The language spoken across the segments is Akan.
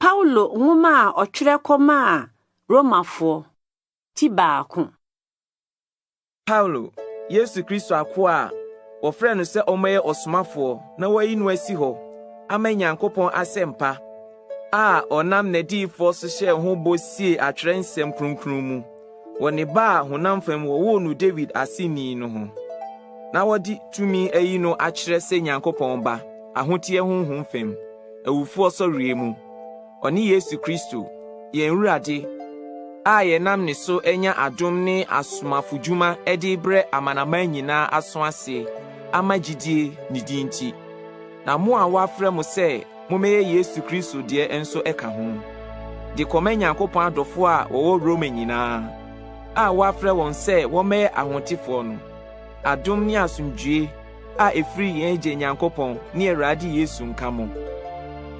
Paulo nwoma a ɔtwerɛ kɔmaa Romafoɔ, ti 1. Paulo, Yesu Kristo akoa a wɔfrɛɛ no sɛ ɔmmɛyɛ ɔsomafoɔ na wɔayi no asi hɔ ama Nyankopɔn asɛmpa a ɔnam n'adiyifoɔ so hyɛɛ ho bɔ siee atwerɛ nsɛm kronkron mu wɔ ne ba a honam fam wɔwoo no Dawid aseni no ho, na wɔde tumi ayi no akyerɛ sɛ Nyankopɔn Ba, ahoteɛ honhom fam. Awufoɔ sɔreɛ mu. Ɔne Yesu Kristo, yɛn Awurade, a yɛnam ne so anya adom ne asomafodwuma de rebrɛ amanaman nyinaa aso ase ama gyidie ne din nti. Na mo a wɔafrɛ mo sɛ mommɛyɛ Yesu Kristo deɛ nso ka ho. De kɔma Nyankopɔn adɔfoɔ a wɔwɔ Roma nyinaa, a wɔafrɛ wɔn sɛ wɔmmɛyɛ ahotefoɔ no, adom ne asomdwoeɛ a ɛfiri yɛn Agya Nyankopɔn ne Awurade Yesu nka mo.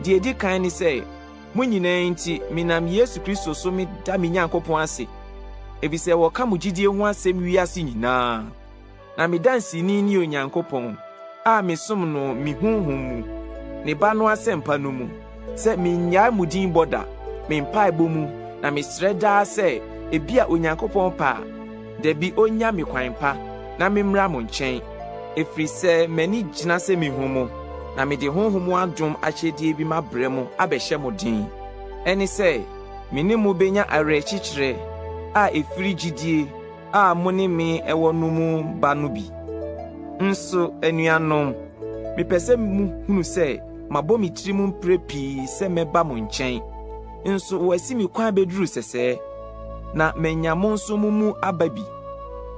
Deɛ ɛdi kan ne sɛ, mo nyinaa nti menam Yesu Kristo so meda me Nyankopɔn ase, efisɛ wɔka mo gyidie ho asɛm wiase nyinaa. Na me danseni ne Onyankopɔn a mesom no me honhom mu, ne Ba no asɛmpa no mu, sɛ minnyae mo din bɔ da, me mpaebɔ mu, na mesrɛ daa sɛ ebia Onyankopɔn pɛ a, da bi onya me kwan pa na memmra mo nkyɛn. Ɛfiri sɛ m'ani gyina sɛ mehu mo, na mede honhom mu adom akyɛdeɛ bi mabrɛ mo abɛhyɛ mo den, ɛne sɛ, me ne mo bɛnya awerɛkyekyerɛ a ɛfiri gyidie a mo ne me wɔ no mu ba no bi. Nso, anuanom, mepɛ sɛ muhunu sɛ mabɔ me tirim mprɛ pii sɛ mɛba mo nkyɛn, nso wɔasi me kwan abɛduru sɛsɛɛ, na manya mo nso mo mu aba bi,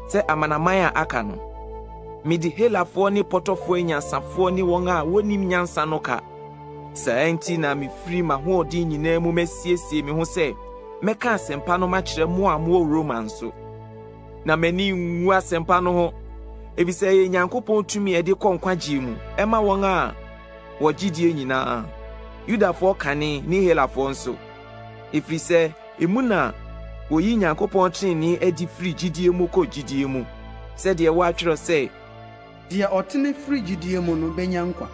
sɛ amanaman a aka no. Mede Helafoɔ ne Pɔtɔfoɔ anyansafoɔ ne wɔn a wɔnnim nyansa no ka. Saa nti na mefiri m'ahoɔden nyinaa mu masiesie me ho sɛ mɛka asɛmpa no makyerɛ mo a mowɔ Roma nso. Na m'ani nwu asɛmpa no ho, efisɛ ɛyɛ Nyankopɔn tumi a ɛde kɔ nkwagyeɛ mu ma wɔn a wɔgye die nyinaa, Yudafoɔ kane ne Helafoɔ nso, ɛfiri sɛ emu na wɔyi Nyankopɔn trenee adi firi gyidie mu kɔ gyidie mu, sɛdeɛ wɔatwerɛ sɛ. Deɛ ɔtene firi gyidie mu no bɛnya nkwa.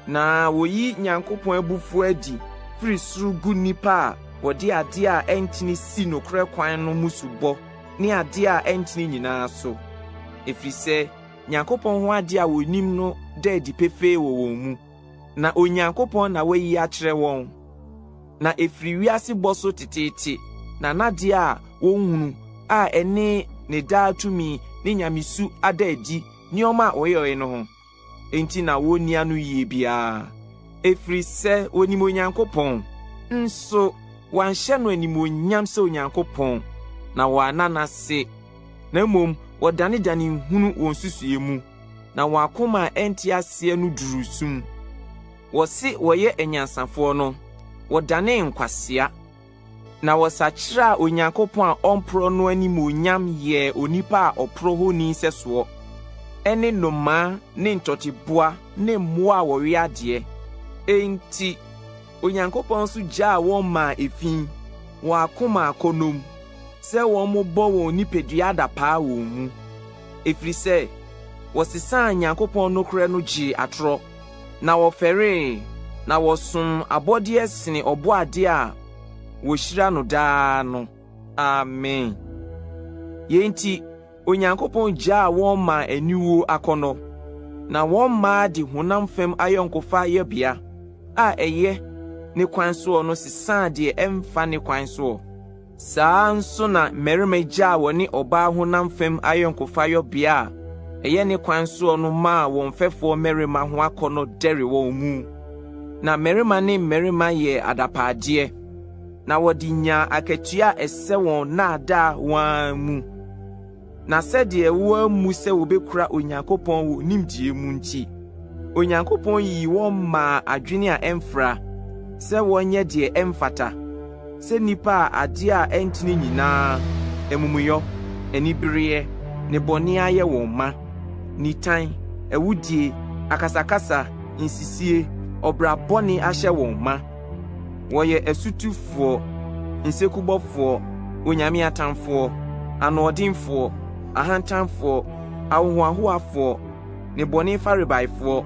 Na wɔyi Nyankopɔn abufuo adi firi soro gu nnipa a wɔde adeɛ a ɛntene si nokorɛ kwan no mmusubɔ ne adeɛ a ɛntene nyinaa so, ɛfiri sɛ Nyankopɔn ho adeɛ a wɔnim no da adi pefee wɔ wɔn mu, na Onyankopɔn na wayi akyerɛ wɔn. Na ɛfiri wiase bɔ so teteete na n'adeɛ a wɔnhunu a ɛne ne daa tumi ne nyamesu ada adi nneɛma a ɔyɛeɛ no ho. Enti na wonni anoyie biara, ɛfiri sɛ wɔnim Onyankopɔn, nso wɔanhyɛ no animuonyam sɛ Onyankopɔn, na wɔanna no ase, na mmom wɔdanedanee nhunu wɔn nsusuiɛ mu, na wɔn akoma a ɛnte aseɛ no duruu sum. Wɔse wɔyɛ anyansafoɔ no, wɔdanee nkwasea. Na wɔsakyeraa Onyankopɔn a ɔmporɔ no animuonyam yɛɛ onipa a ɔporɔ honi sɛsoɔ, ɛne nnomaa ne ntɔteboa ne mmoa a wɔwea adeɛ. Enti, Onyankopɔn nso gyaa wɔn maa efi, wɔn akoma akɔnnɔ mu, sɛ wɔmmobɔ wɔn nipadua adapaa wɔn mu, ɛfiri sɛ wɔsesaa Nyankopɔn nokorɛ no gyee atorɔ. Na wɔfɛree, na wɔsom abɔdeɛ sene Ɔbɔadeɛ a wɔhyira no daa no. Amen. Yei nti, Onyankopɔn gyaa wɔn maa aniwuo akɔnnɔ, na wɔn mmaa de honam fam ayɔnkofa yɔbea a ɛyɛ ne kwan soɔ no sesaa deɛ ɛmfa ne kwan soɔ. Saa ara nso na mmarima gyaa wɔne ɔbaa honam fam ayɔnkofa yɔbea a ɛyɛ ne kwan soɔ no maa wɔn mfɛfoɔ mmarima ho akɔnnɔ dɛre wɔn mu. Na mmarima ne mmarima yɛɛ adapaadeɛ, na wɔde nyaa akatua a ɛsɛ wɔn nnaadaa wɔn ara mu. Na sɛdeɛ wɔammu sɛ wɔbɛkura Onyankopɔn wɔ nimdeɛ mu nti, Onyankopɔn yii wɔn maa adwene a ɛmfra sɛ wɔnyɛ deɛ ɛmfata, sɛ nnipa a adeɛ a ɛntene nyinaa, amumuyɔ, anibereɛ, ne bɔne ayɛ wɔn ma, nitan, awudie, akasakasa, nsisie, ɔbra bɔne ahyɛ wɔn ma. Wɔyɛ asutufoɔ, nsekubɔfoɔ, Onyame atamfoɔ, anoɔdenfoɔ, ahantanfoɔ, ahohoahoafoɔ, nnebɔne farebaefoɔ,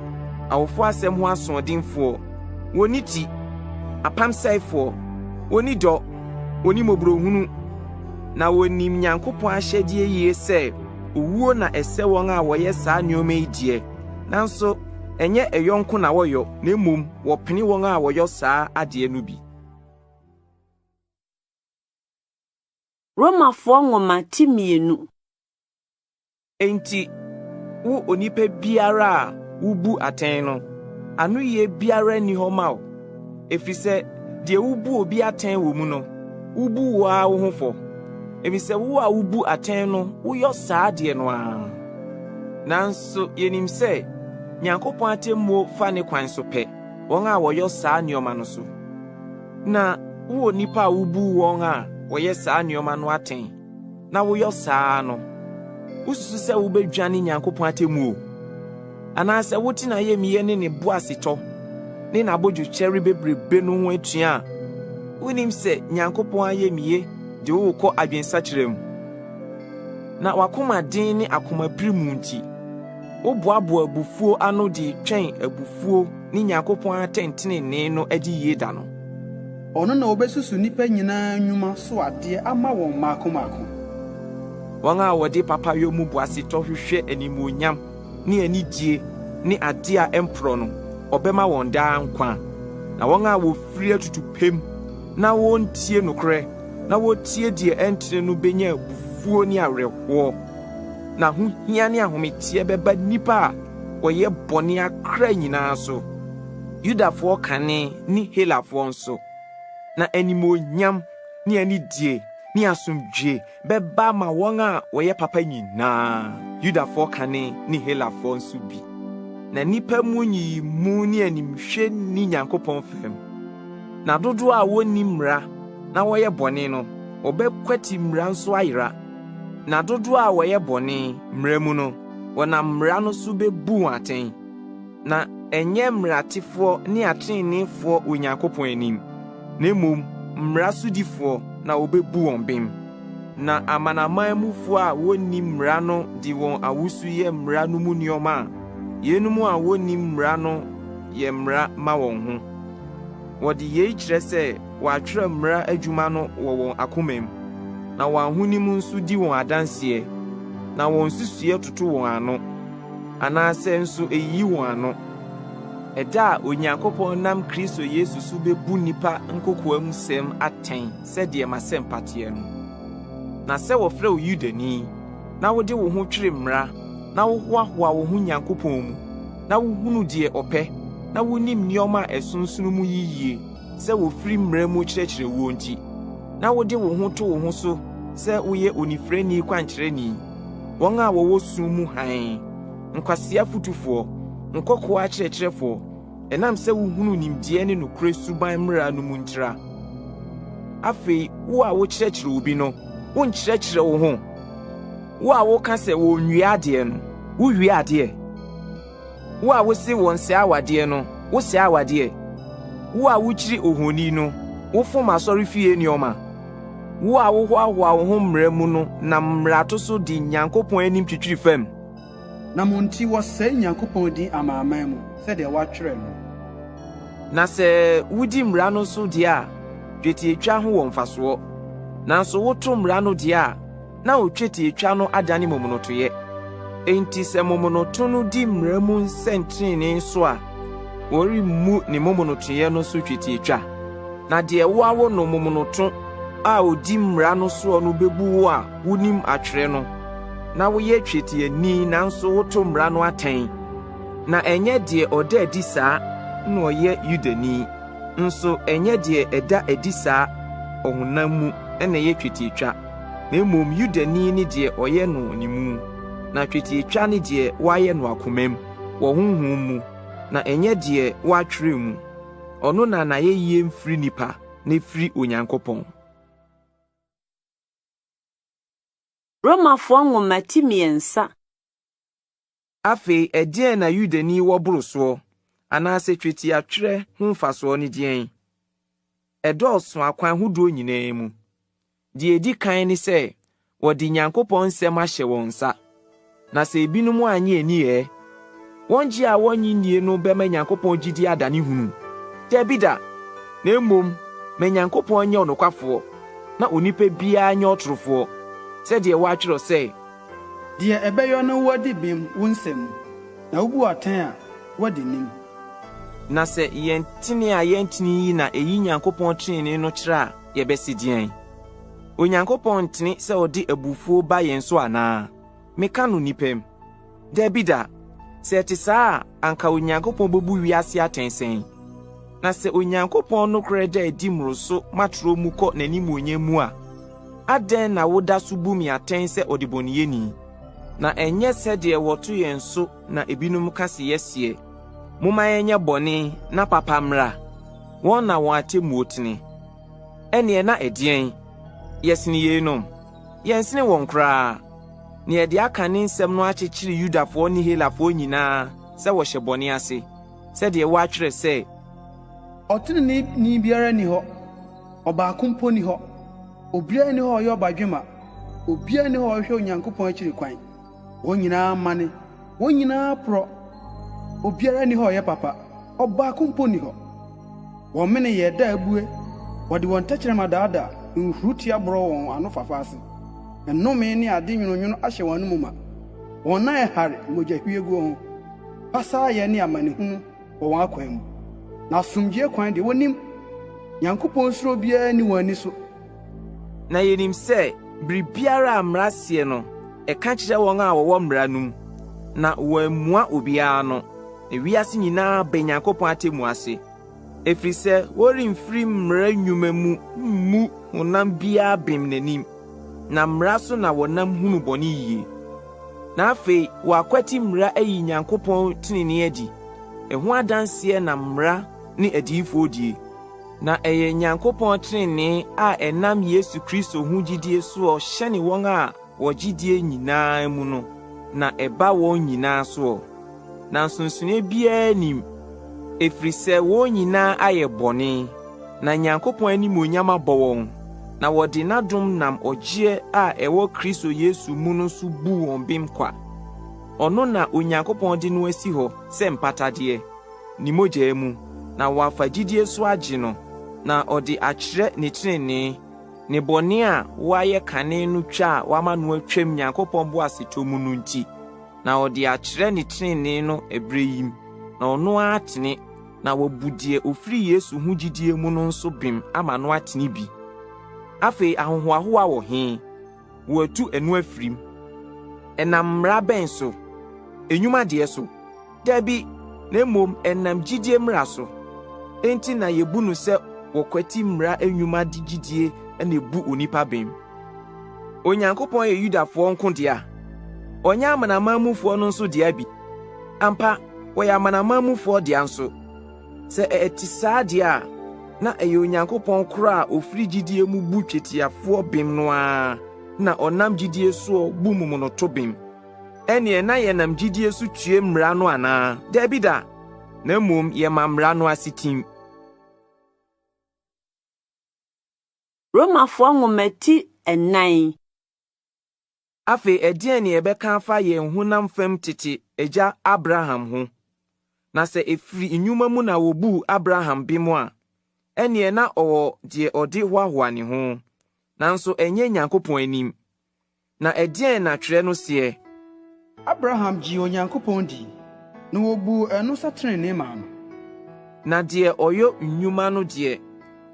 awofoɔ asɛm ho asoɔdenfoɔ. Wɔnni ti. apamsɛefoɔ, wɔnni dɔ, wɔnni mmɔborɔhunu, na wɔnim Nyankopɔn ahyɛdeɛ yie sɛ owuo na ɛsɛ wɔn a wɔyɛ saa nneɛma yi deɛ, nanso ɛnyɛ ɛyɔ nko na wɔyɔ, na mmom wɔpene wɔn a wɔyɔ saa adeɛ no bi. Romafoɔ nwoma ti 2. Enti, wo onipa biara a wubu atɛn no, anoyie biara nni hɔ ma wo, ɛfiri sɛ deɛ wubu obi atɛn wɔ mu no, wubu wo ara wo ho fɔ, ɛfiri sɛ wo a wubu atɛn no woyɔ saa adeɛ no ara. Nanso yɛnim sɛ Nyankopɔn atemmuo fa ne kwan so pɛ wɔn a wɔyɔ saa nneɛma no so. Na wo onipa a wubu wɔn a wɔyɛ saa nneɛma no atɛn, na woyɔ saa no, wususu sɛ wubedwane Nyankopɔn atemmuo? Anaasɛ wote n'ayamye ne ne boasetɔ ne n'abodwokyɛre bebrebe no ho atua a, wunnim sɛ Nyankopɔn ayamye de wo rekɔ adwensakyera mu? Na w'akomaden ne akomapirim nti, woboaboa abufuo ano de retwɛn abufuo ne Nyankopɔn atɛntrenee no adiyie da no. Ɔno na obesusu nnipa nyinaa nnwuma so adeɛ ama wɔn mmaako mmaako. Wɔn a wɔde papayɔ mu boasetɔ hwehwɛ animuonyam ne anigye ne ade a ɛmporɔ no, ɔbɛma wɔn daa nkwa. Na wɔn a wɔfiri atutupɛ mu na wɔntie nokorɛ na wɔtie deɛ ɛntene no benya abufuo ne awerɛhoɔ. Na ahohia ne ahometeɛ bɛba nnipa a wɔyɛ bɔne akra nyinaa so, Yudafoɔ kane ne Helafoɔ nso. Na animuonyam ne anidie ne asomdwoe bɛba ama wɔn a wɔyɛ papa nyinaa, Yudafoɔ kane ne Helafoɔ nso bi. Na nnipa mu nyiyimu ne animhwɛ nni Nyankopɔn fam. Na dodoɔ a wonni mmara na wɔyɛ bɔne no, wɔbɛkwati mmara nso ayera. Na dodoɔ a wɔyɛ bɔne mmara mu no, wɔnam mmara no so bebu wɔn atɛn. Na ɛnyɛ mmaratefoɔ ne atreneefoɔ wɔ Nyankopɔn anim, na mmom mmara sodifoɔ na wobebu wɔn bem. Na amanaman mufoɔ a wonni mmara no de wɔn awosu yɛ mmara no mu nneɛma a, yeinom a wonni mmara no yɛ mmara ma wɔn ho. Wɔde yei kyerɛ sɛ wɔatwerɛ mmara adwuma no wɔ wɔn akomam, na wɔn ahonim nso di wɔn adanseɛ, na wɔn nsusuiɛ toto wɔn ano, anaasɛ nso eyiyi wɔn ano. Ɛda a Onyankopɔn nam Kristo Yesu so bebu nnipa nkokoam nsɛm atɛn sɛdeɛ m'asɛmpa teɛ no. Na sɛ wɔfrɛ wo Yudani, na wode wo ho twere mmara, na wohoahoa wo ho Nyankopɔn mu, na wohunu deɛ ɔpɛ, na wunim nneɛma a ɛsonsono mu yiye sɛ wofiri mmara mu kyerɛkyerɛ woɔ nti, na wode wo ho to wo ho so sɛ woyɛ onifirani kwankyerɛni, wɔn a wɔwɔ sum mu hann, nkwasea fotufoɔ, nkɔkoaa akyerɛkyerɛfoɔ, ɛnam sɛ wohunu nimdeɛ ne nokorɛ suban mmara no mu ntira. Afei wo a wokyerɛkyerɛ obi no, wonkyerɛkyerɛ wo ho? Wo a woka sɛ wɔnnwia adeɛ no, wowia adeɛ? Wo a wose wɔnsɛe awadeɛ no, wosɛe awadeɛ? Wo a wokyiri ohoni no, wofom asɔrefie nneɛma? Wo a wohoahoa wo ho mmara mu no nam mmarato so di Nyankopɔn anim twitwiri fam? Na mo nti wɔsɛe Nyankopɔn din amanaman mu, sɛdeɛ wɔatwerɛ no. Na sɛ wudi mmara no so deɛ a, twetiatwa ho wɔ mfasoɔ. Nanso woto mmara no deɛ a, na wo twetiatwa no adane momonotoyɛ. Enti sɛ momonoto no di mmara mu nsɛntrenee so a, wɔremmu ne momonotoyɛ no so twetiatwa. Na deɛ wɔawo no momonoto a odi mmara no soɔ no bebu wo a wunim atwerɛ no, na woyɛ twetiani nanso woto mmara no atɛn. Na ɛnyɛ deɛ ɔda adi saa na ɔyɛ Yudani, nso ɛnyɛ deɛ ɛda adi saa ɔhonam mu na ɛyɛ twetiatwa, na mmom Yudani ne deɛ ɔyɛ no ne mu, na twetiatwa ne deɛ wɔayɛ no akomam, wɔ honhom mu, na ɛnyɛ deɛ wɔatwerɛ mu. Ɔno na n'ayɛyie mfiri nnipa, na ɛfiri Onyankopɔn. Romafoɔ nwoma ti 3. Afei ɛdeɛn na Yudani wɔ boro soɔ, anaasɛ twetiatwerɛ ho mfasoɔ ne deɛn? Ɛdɔɔso akwan hodoɔ nyinaa mu. Deɛ ɛdi kan ne sɛ wɔde Nyankopɔn nsɛm ahyɛ wɔn nsa. Na sɛ ebinom annye anni ɛ? Wɔn gye a wɔnnye nnie no bɛma Nyankopɔn gyidie adane hunu? Dabi da! Na mmom ma Nyankopɔn nyɛ ɔnokwafoɔ, na onipa biara nyɛ ɔtorofoɔ, sɛdeɛ wɔatwerɛ sɛ. Deɛ ɛbɛyɔ ne woadi bem wo nsɛm mu, na wobu atɛn a, woadi nim. Na sɛ yɛn tene a yɛntene yi na ɛyi Nyankopɔn tenenee no kyerɛ a, yɛbɛse deɛn? Onyankopɔn ntene sɛ ɔde abufuo ba yɛn so anaa? Meka no nnipa mu. Dabi da! Sɛ ɛte saa a, anka Onyankopɔn bebu wiase atɛn sɛn? Na sɛ Onyankopɔn nokorɛ da adi mmoroso m'atorɔ mu kɔ n'animuonyam mu a, adɛn na woda so bu me atɛn sɛ ɔdebɔneyɛni? Na ɛnyɛ sɛdeɛ wɔto yɛn so na ebinom ka se yɛseɛ, Momma yɛnyɛ bɔne na papa mmra? Wɔn na wɔn atemmuo tene. Ɛnneɛ na ɛdeɛn? Yɛsene yeinom? Yɛnsene wɔn koraa. Na yɛde aka ne nsɛm no akyekyere Yudafoɔ ne Helafoɔ nyinaa sɛ wɔhyɛ bɔne ase, sɛdeɛ wɔatwerɛ sɛ. Ɔteneneeni biara nni hɔ, ɔbaako mpo nni hɔ. Obiara nni hɔ a ɔyɛ ɔbadwemma, obiara nni hɔ a ɔhwehwɛ Onyankopɔn akyiri kwan. Wɔn nyinaa amane, wɔn nyinaa aporɔ. Obiara nni hɔ a ɔyɛ papa, ɔbaako mpo nni hɔ. Wɔn mene yɛ ɛda a abue, wɔde wɔn tɛkyerɛma daadaa, nhurutoa borɔw wɔn anofafa ase. Nnome ne ade nwononwono ahyɛ wɔn anom ma. Wɔn nan yɛ hare mogyahwiegu ho. Pasaayɛ ne amanehunu wɔ wɔn akwan mu, na asomdwoe kwan de, wonnim. Nyankopɔn suro biara nni wɔn ani so. Na yenim sɛ biribiara a mmara seɛ no, ɛka kyerɛ wɔn a wɔwɔ mmara no mu, na wɔammua obiara ano, na wiase nyinaa ba Nyankopɔn atemmu ase. Ɛfiri sɛ wɔremfiri mmara nnwuma mu mmu honam biara bem n'anim, na mmara so na wɔnam hunu bɔne yie. Na afei wɔakwati mmara ayi Nyankopɔn tenenee adi, ɛho adanseɛ na mmara ne adiyifoɔ die. Na ɛyɛ Nyankopɔn tenenee a ɛnam Yesu Kristo ho gyidie soɔ hyɛne wɔn a wɔgye die nyinaa mu no na ɛba wɔn nyinaa soɔ. Na nsonsonoeɛ biara nnim, ɛfiri sɛ wɔn nyinaa ayɛ bɔne, na Nyankopɔn animuonyam abɔ wɔn, na wɔde n'adom nam ɔgyeɛ a ɛwɔ Kristo Yesu mu no so bu wɔn bem kwa. Ɔno na Onyankopɔn de no asi hɔ sɛ mpatadeɛ, ne mogya mu, na wɔafa gyidie so agye no, na ɔde akyerɛ ne tenenee, ne bɔne a wɔayɛ kane no twa a wama no atwam Nyankopɔn boasetɔ mu no nti. Na ɔde akyerɛ ne tenenee no ɛberɛ yi mu, na ɔno ara atene, na wabu deɛ ɔfiri Yesu ho gyidie mu no nso bem ama no atene bi. Afei ahohoahoa wɔ he? Wɔatu ɛno afirim. Ɛnam mmara bɛn so? Nnwuma deɛ so? Dabi, na mmom ɛnam gyidie mmara so. Enti na yɛbu no sɛ wɔkwati mmara nnwuma de gyidie na ɛbu onipa bem. Onyankopɔn yɛ Yudafoɔ nko dea? Ɔnyɛ amanaman mufoɔ no nso dea bi? Ampa, wɔyɛ amanaman mufoɔ dea nso. Sɛ ɛte saa deɛ a, na ɛyɛ Onyankopɔn korɔ a ɔfiri gyidie mu bu twetiafoɔ bem no ara na ɔnam gyidie soɔ bu momonoto bem. Ɛnneɛ na yɛnam gyidie so tue mmara no anaa? Dabi da! Na mmom yɛma mmara no ase tim. Romafoɔ nwoma ti nnan. Afei ɛdeɛn na yɛbɛka afa yɛn honam fam tete agya Abraham ho? Na sɛ ɛfiri nnwuma mu na wɔbuu Abraham bem a, ɛnneɛ na ɔwɔ deɛ ɔde hoahoa ne ho, nanso ɛnyɛ Nyankopɔn anim. Na ɛdeɛn na twerɛ no seɛ? Abraham gyee Onyankopɔn dii, na wɔbuu ɛno sɛ tenenee maa no. Na deɛ ɔyɔ nnwuma no deɛ,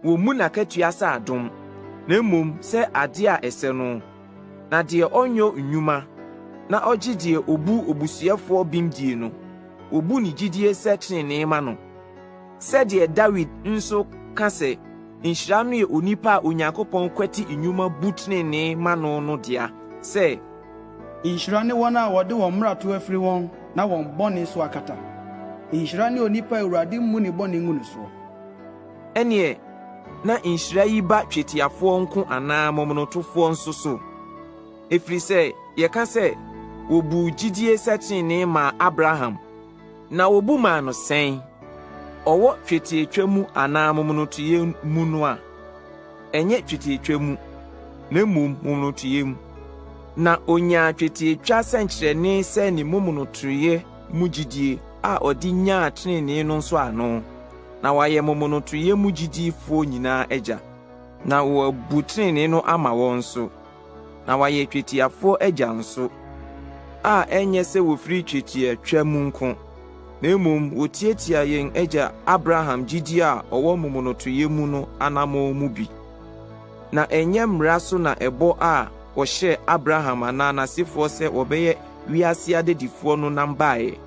wɔmmu n'akatua sɛ adom, na mmom sɛ adeɛ a ɛsɛ no. Na deɛ ɔnyɔ nnwuma, na ɔgye deɛ ɔbu obusuyɛfoɔ bem die no, wɔbu ne gyidie sɛ tenenee ma no. Sɛdeɛ Dawid nso ka sɛ, Nhyira no yɛ onipa a Onyankopɔn kwati nnwuma bu tenenee ma no no dea, sɛ. Nhyira ne wɔn a wɔde wɔn mmarato afiri wɔn na wɔn bɔne so akata. Nhyira ne onipa a Awurade mmu ne bɔne ngu ne soɔ. Ɛnneɛ, na nhyira yi ba twetiafoɔ nko anaa momonotofoɔ nso so? Ɛfiri sɛ yɛka sɛ, wɔbuu gyidie sɛ tenenee maa Abraham. Na wobu maa no sɛn? Ɔwɔ twetiatwa mu anaa momonotoyɛ mu no a? Ɛnyɛ twetiatwa mu, na mmom momonotoyɛ mu. Na onyaa twetiatwa sɛnkyerɛnne sɛ ne momonotoyɛ mu gyidie a ɔde nyaa trenee no nso ano. na wayɛ momonotoyɛ mu gyidiefoɔ nyinaa agya, na wɔabu tenenee no ama wɔn nso, na wɔayɛ twetiafoɔ agya nso, a ɛnyɛ sɛ wɔfiri twetiatwa mu nko, na mmom wɔtiatia yɛn agya Abraham gyidie a ɔwɔ momonotoyɛ mu no anammɔn mu bi. Na ɛnyɛ mmara so na ɛbɔ a wɔhyɛɛ Abraham anaa n'asefoɔ sɛ wɔbɛyɛ wiase adedifoɔ no nam baeɛ,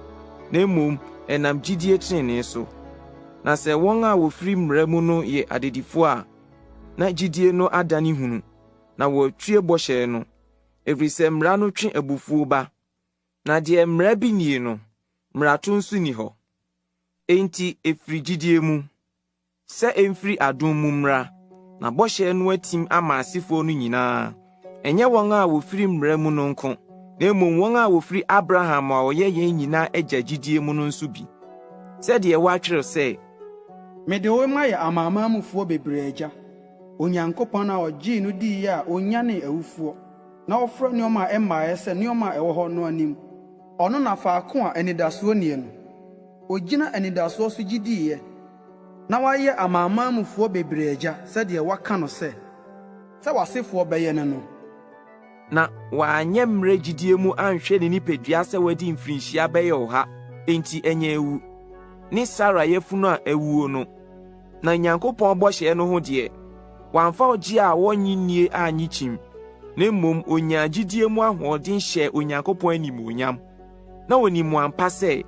na mmom ɛnam gyidie tenenee so. Na sɛ wɔn a wɔfiri mmara mu no yɛ adedifoɔ a, na gyidie no adane hunu, na wɔatue bɔhyɛ no, ɛfiri sɛ mmara no twe abufuo ba. Na deɛ mmara bi nnie no, mmarato nso nni hɔ. Enti ɛfiri gyidie mu, sɛ ɛmfiri adom mu mmra, na bɔhyɛ no atim ama asefoɔ no nyinaa, ɛnyɛ wɔn a wɔfiri mmara mu no nko, na mmom wɔn a wɔfiri Abraham a ɔyɛ yɛn nyinaa agya gyidie mu no nso bi. Sɛdeɛ wɔatwerɛ sɛ, Mede wo mayɛ amanamanmufoɔ bebree agya. Onyankopɔn a ɔgyee no diiɛ a onyanee awufoɔ, na ɔfrɛ nneɛma a ɛmmaeɛ sɛ nneɛma a ɛwɔ hɔ no anim. Ɔno na faako a anidasoɔ nnie no, ogyina anidasoɔ so gye diiɛ, na wayɛ amanamanmufoɔ bebree agya sɛdeɛ wɔaka no sɛ, Sɛ w'asefoɔ bɛyɛ ne no. Na wanyɛ mmerɛ gyidie mu anhwɛ ne nipadua sɛ wadi mfirinhyia bɛyɛ ɔha enti anya awu, ne Sara yafunu a awuo no. Na Nyankopɔn bɔhyɛ no ho deɛ, wamfa ɔgye a wɔnnye nnie annye kyim, na mmom ɔnyaa gyidie mu ahoɔden hyɛɛ Onyankopɔn animuonyam. Na ɔnim ampa sɛ,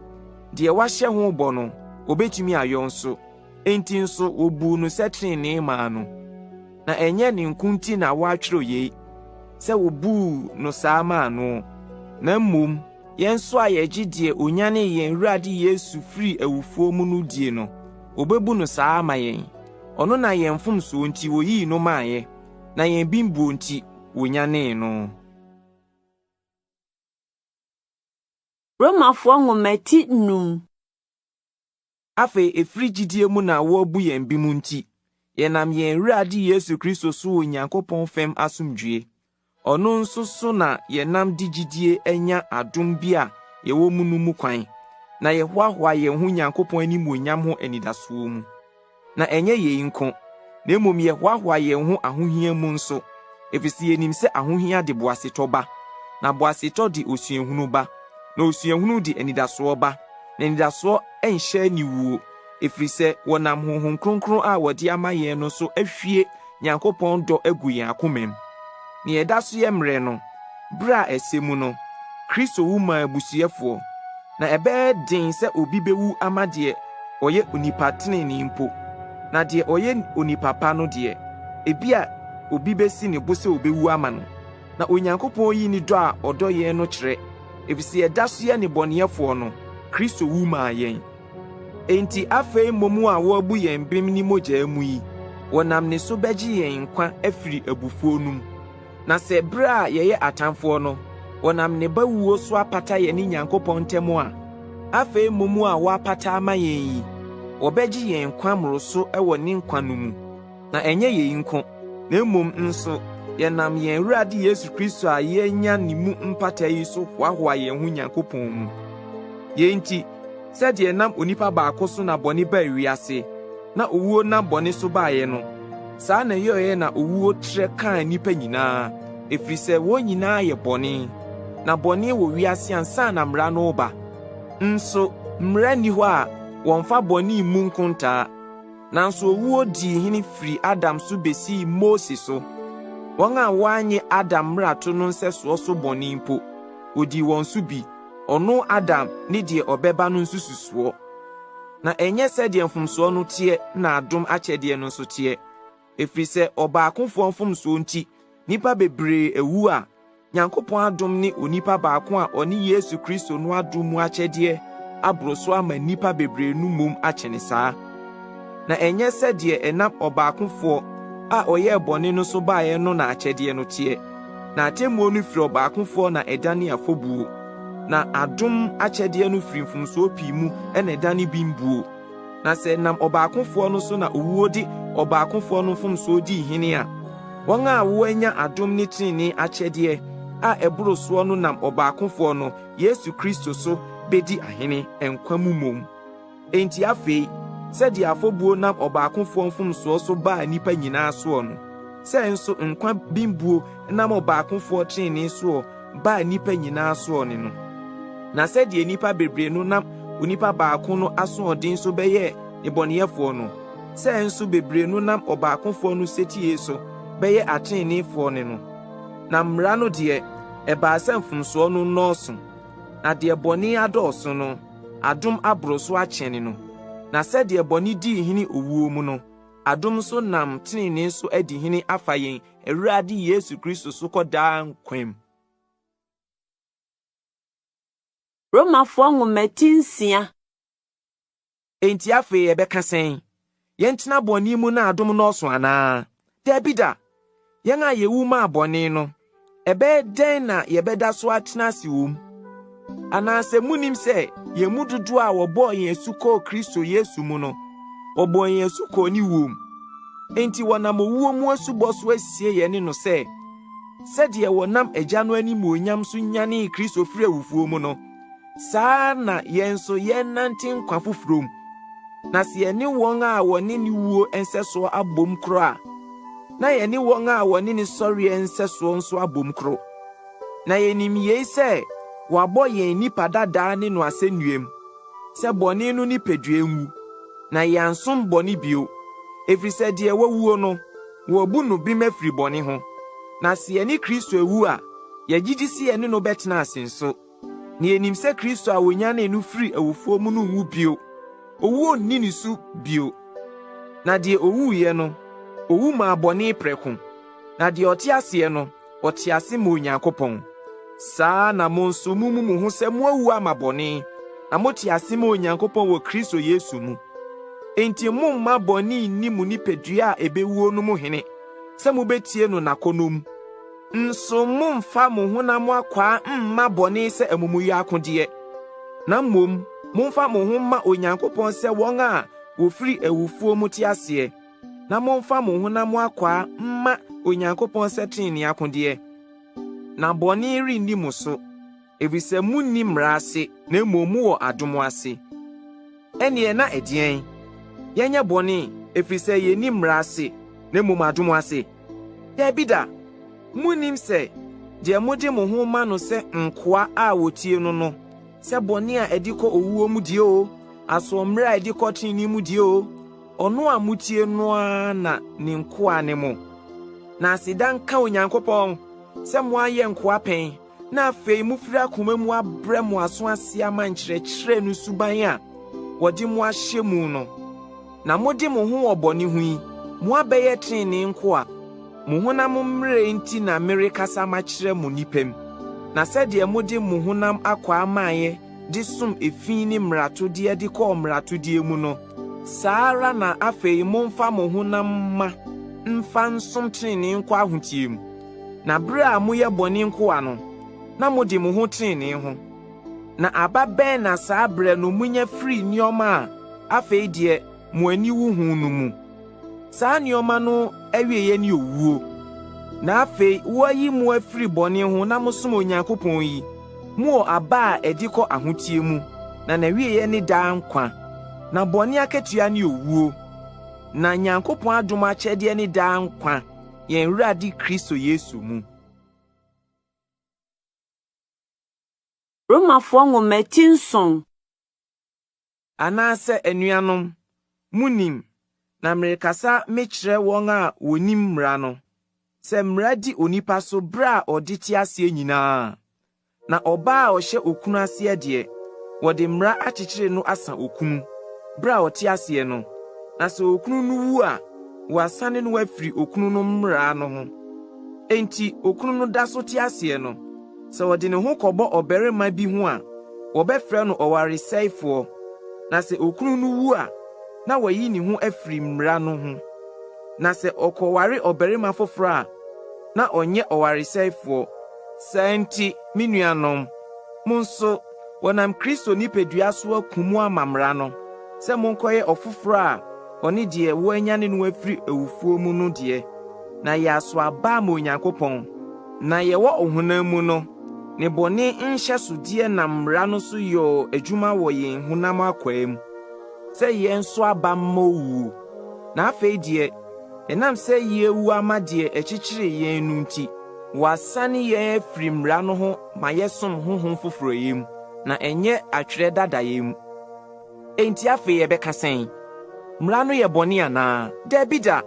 deɛ wahyɛ ho bɔ no, ɔbɛtumi ayɔ nso. Enti nso wɔbuu no sɛ tenenee maa no. Na ɛnyɛ ne nko nti na wɔatwerɛ yei, sɛ wɔbuu no saa maa no, na mmom yɛn nso a yɛgye deɛ ɔnyanee yɛn Awurade Yesu firii awufoɔ mu no die no, wɔbɛbu no saa ama yɛn. Ɔno na yɛn mfomsoɔ nti wɔyii no maeɛ, na yɛn bembuo nti wɔnyanee no. Romafoɔ nwoma ti num. Afei ɛfiri gyidie mu na wɔabu yɛn bem nti, yɛnam yɛn Awurade Yesu Kristo so wɔ Onyankopɔn fam asomdwoe. Ɔno nso so na yɛnam de gyidie anya adom bi a yɛwɔ mu no mu kwan, na yɛhoahoa yɛn ho Nyankopɔn animuonyam ho anidasoɔ mu. Na ɛnyɛ yei nko, na mmom yɛhoahoa yɛn ho ahohia mu nso, ɛfiri sɛ yɛnim sɛ ahohia de boasetɔ ba, na boasetɔ de osuahunu ba, na osuahunu de anidasoɔ ba, na anidasoɔ nhyɛ aniwuo, ɛfiri sɛ wɔnam Honhom Kronkron a wɔde ama yɛn no so ahwie Nyankopɔn dɔ agu yɛn akomam. Nea ɛda so yɛ mmerɛ no, berɛ a ɛsɛ mu no, Kristo wu maa abusuyɛfoɔ. Na ɛbɛyɛ den sɛ obi bɛwu ama deɛ ɔyɛ onipa tenenee mpo, na deɛ ɔyɛ onipa pa no deɛ, ebia obi bɛsi ne bo sɛ ɔbɛwu ama no. Na Onyankopɔn yi ne dɔ a ɔdɔ yɛn no kyerɛ, ɛfiri sɛ yɛda so yɛ nnebɔneyɛfoɔ no, Kristo wu maa yɛn. Enti afei mmom a wɔabu yɛn bem ne mogya mu yi, wɔnam ne so bɛgye yɛn nkwa afiri abufuo no mu. Na sɛ bere a yɛyɛ atamfoɔ no, wɔnam ne Ba wuo so apata yɛne Nyankopɔn ntam a, afei mmom a wɔapata ama yɛn yi, wɔbɛgye yɛn nkwa mmoroso wɔ ne nkwa no mu. Na ɛnyɛ yei nko, na mmom nso yɛnam yɛn Awurade Yesu Kristo a yɛanya ne mu mpata yi so hoahoa yɛn ho Nyankopɔn mu. Yei nti, sɛdeɛ ɛnam onipa baako so na bɔne baa wiase, na owuo nam bɔne so baeɛ no, saa na ɛyɔeɛ na owuo trɛ kaa nnipa nyinaa, ɛfiri sɛ wɔn nyinaa yɛ bɔne. Na bɔne wɔ wiase ansa na mmara no reba. Nso mmara nni hɔ a wɔmfa bɔne mmu nkontaa. Nanso owuo dii hene firii Adam so bɛsii Mose so, wɔn a wɔannye Adam mmarato no nsɛsoɔ so bɔne mpo, wɔdii wɔn so bi, ɔno Adam ne deɛ ɔbɛba no nsususoɔ. Na ɛnyɛ sɛdeɛ mfomsoɔ no teɛ na adom akyɛdeɛ no nso teɛ, ɛfiri sɛ ɔbaakofoɔ mfomsoɔ nti nnipa bebree awu a, Nyankopɔn adom ne onipa baako a ɔne Yesu Kristo no adom mu akyɛdeɛ aboro so ama nnipa bebree no mmom akyɛne saa. Na ɛnyɛ sɛ deɛ ɛnam ɔbaakofoɔ a ɔyɛɛ bɔne no so baeɛ no na akyɛdeɛ no teɛ. Na atemmuo no firi ɔbaakofoɔ na ɛdane afɔbuo, na adom akyɛdeɛ no firi mfomsoɔ pii mu na ɛdane bembuo. Na sɛ ɛnam ɔbaakofoɔ no so na owuo de ɔbaakofoɔ no mfomsoɔ dii hene a, wɔn a wɔanya adom ne tenenee akyɛdeɛ a ɛboro soɔ no nam ɔbaakofoɔ no, Yesu Kristo so bɛdi ahene, nkwa mu mmom. Enti afei, Sɛdeɛ afɔbuo nam ɔbaakofoɔ mfomsoɔ so baa nnipa nyinaa soɔ no, sɛ nso nkwa bembuo nam ɔbaakofoɔ tenenee soɔ baa nnipa nyinaa soɔ ne no. Na sɛdeɛ nnipa bebree no nam onipa baako no asoɔden so bɛyɛɛ nnebɔneyɛfoɔ no, sɛ nso bebree no nam ɔbaakofoɔ no setie so bɛyɛ ateneneefoɔ ne no. Na mmara no deɛ, ɛbaa sɛ mfomsoɔ no nnɔɔso, na deɛ bɔne adɔɔso no, adom aboro so akyɛne no. Na sɛdeɛ bɔne dii hene owuo mu no, adom nso nam tenenee so adi hene afa yɛn Awurade Yesu Kristo so kɔ daa nkwa mu. Romafoɔ nwoma ti 6. Enti afei yɛbɛka sɛn? Yɛntena bɔne mu na adom nnɔɔso anaa? Dabi da! Yɛn a yewu maa bɔne no, ɛbɛyɛ dɛn na yɛbɛda so atena ase wɔ mu? Anaasɛ munnim sɛ yɛn mu dodoɔ a wɔbɔɔ yɛn asu kɔɔ Kristo Yesu mu no, wɔbɔɔ yɛn asu kɔɔ ne wuo mu? Enti wɔnam owuo mu asubɔ so asie yɛne no sɛ, sɛdeɛ wɔnam Agya no animuonyam so nyanee Kristo firii awufoɔ mu no, saa ara na yɛn nso yɛnnante nkwa foforɔ mu. Na sɛ yɛne wɔn a wɔne ne wuo nsɛsoɔ abom koro a, na yɛne wɔn a wɔne ne sɔreɛ nsɛsoɔ nso abom koro. Na yɛnim yei sɛ wɔabɔ yɛn nnipa dadaa ne no asɛnnuam, sɛ bɔne no nipadua nwu, na yɛansom bɔne bio, ɛfiri sɛ deɛ wawuo no, wɔabu no bem afiri bɔne ho. Na sɛ yɛne Kristo awu a, yɛgye di sɛ yɛne no bɛtena ase nso. Na yenim sɛ Kristo a wonyanee no firii awufoɔ mu no nwu bio. Owuo nni ne so bio. Na deɛ owuiɛ no, owu maa bɔne prɛko, na deɛ ɔte aseɛ no, ɔte ase ma Onyankopɔn. Saa ara na mo nso mommu mo ho sɛ moawu ama bɔne, na mote ase ma Onyankopɔn wɔ Kristo Yesu mu. Enti mommma bɔne nni mo nipadua a ebewuo no mu hene, sɛ mubetie no n'akɔnnɔ mu. Nso mommfa mo honam akwaa mma bɔne sɛ amumuyɛ akodeɛ, na mmom momfa mo ho mma Onyankopɔn sɛ wɔn a wɔfiri awufoɔ mu te aseɛ, na momfa mo honam akwaa mma Onyankopɔn sɛ tenenee akodeɛ. Na bɔne renni mo so, efisɛ munni mmara ase, na mmom mowɔ adom ase. Ɛnneɛ na ɛdeɛn? Yɛnyɛ bɔne, ɛfiri sɛ yɛnni mmara ase, na mmom adom ase? Dabi da! Monnim sɛ deɛ mode mo ho ma no sɛ nkoa a wɔtie no no, sɛ bɔne a ɛde kɔ owuo mu deɛ oo, asoɔmmerɛ a ɛde kɔ tenenee mu deɛ oo, ɔno a motie no ara na ne nkoa ne mo? Na aseda nka Onyankopɔn sɛ moayɛ nkoa pɛn, na afei mofiri akoma mu abrɛ mo aso ase ama nkyerɛkyerɛ no suban a wɔde mo ahyɛ mu no, na mode mo ho wɔ bɔne ho yi, moabɛyɛ trenee nkoa. Mo honam mmerɛ nti na merekasa makyerɛ mo nnipa mu. Na sɛdeɛ mode mo honam akwaa maeɛ de som efi ne mmaratodeɛ de kɔɔ mmaratodeɛ mu no, saa ara na afei momfa mo honam mma mfa nsom trenee nkɔ ahoteɛ mu. Na bere a moyɛ bɔne nkoa no, na mode mo ho trenee ho. Na aba bɛn na saa berɛ no munya firii nneɛma a afei deɛ mo ani wu ho no mu? Saa nneɛma no awieeɛ ne owuo. Na afei wɔayi mo afiri bɔne ho na mosom Onyankopɔn yi, mowɔ aba a ɛde kɔ ahoteɛ mu, na n'awieeɛ ne daa nkwa. Na bɔne akatua ne owuo, na Nyankopɔn adom akyɛdeɛ ne daa nkwa. Yɛn Awurade Kristo Yesu mu. Romafoɔ nwoma ti 7. Anaasɛ anuanom, munnim, na merekasa mekyerɛ wɔn a wɔnim mmara no, sɛ mmara di onipa so bere a ɔde te aseɛ nyinaa? Na ɔbaa a ɔhyɛ okunu aseɛ deɛ, wɔde mmara akyekyere no asa okunu, berɛ a ɔte aseɛ no, na sɛ okunu no wu a, wɔasane no afiri okunu no mmara no ho. Enti okunu no da so te aseɛ no, sɛ ɔde ne ho kɔbɔ ɔbarima bi ho a, wɔbɛfrɛ no ɔwaresɛefoɔ, na sɛ okunu no wu a, na wayi ne ho afiri mmara no ho. Na sɛ ɔkɔware ɔbarima foforɔ a, na ɔnyɛ ɔwaresɛefoɔ. Saa nti, me nuanom, mo nso, wɔnam Kristo nipadua so akum mo ama mmara no, sɛ monkɔyɛ ɔfoforɔ a ɔne deɛ wɔanyane no afiri awufoɔ mu no deɛ, na yɛaso aba ama Onyankopɔn. Na yɛwɔ ɔhonam mu no, nnebɔne nhyɛsodeɛ nam mmara no so yɔɔ adwuma wɔ yɛn honam akwaa mu. sɛ yɛnso aba mma owuo. Na afei deɛ, ɛnam sɛ yɛawu ama deɛ ɛkyekyere yɛn no nti, wɔasane yɛn afiri mmara no ho ma yɛsom honhom foforɔyɛ mu, na ɛnyɛ atwerɛ dadayɛ mu. Enti afei yɛbɛka sɛn? Mmara no yɛ bɔne anaa? Dabi da!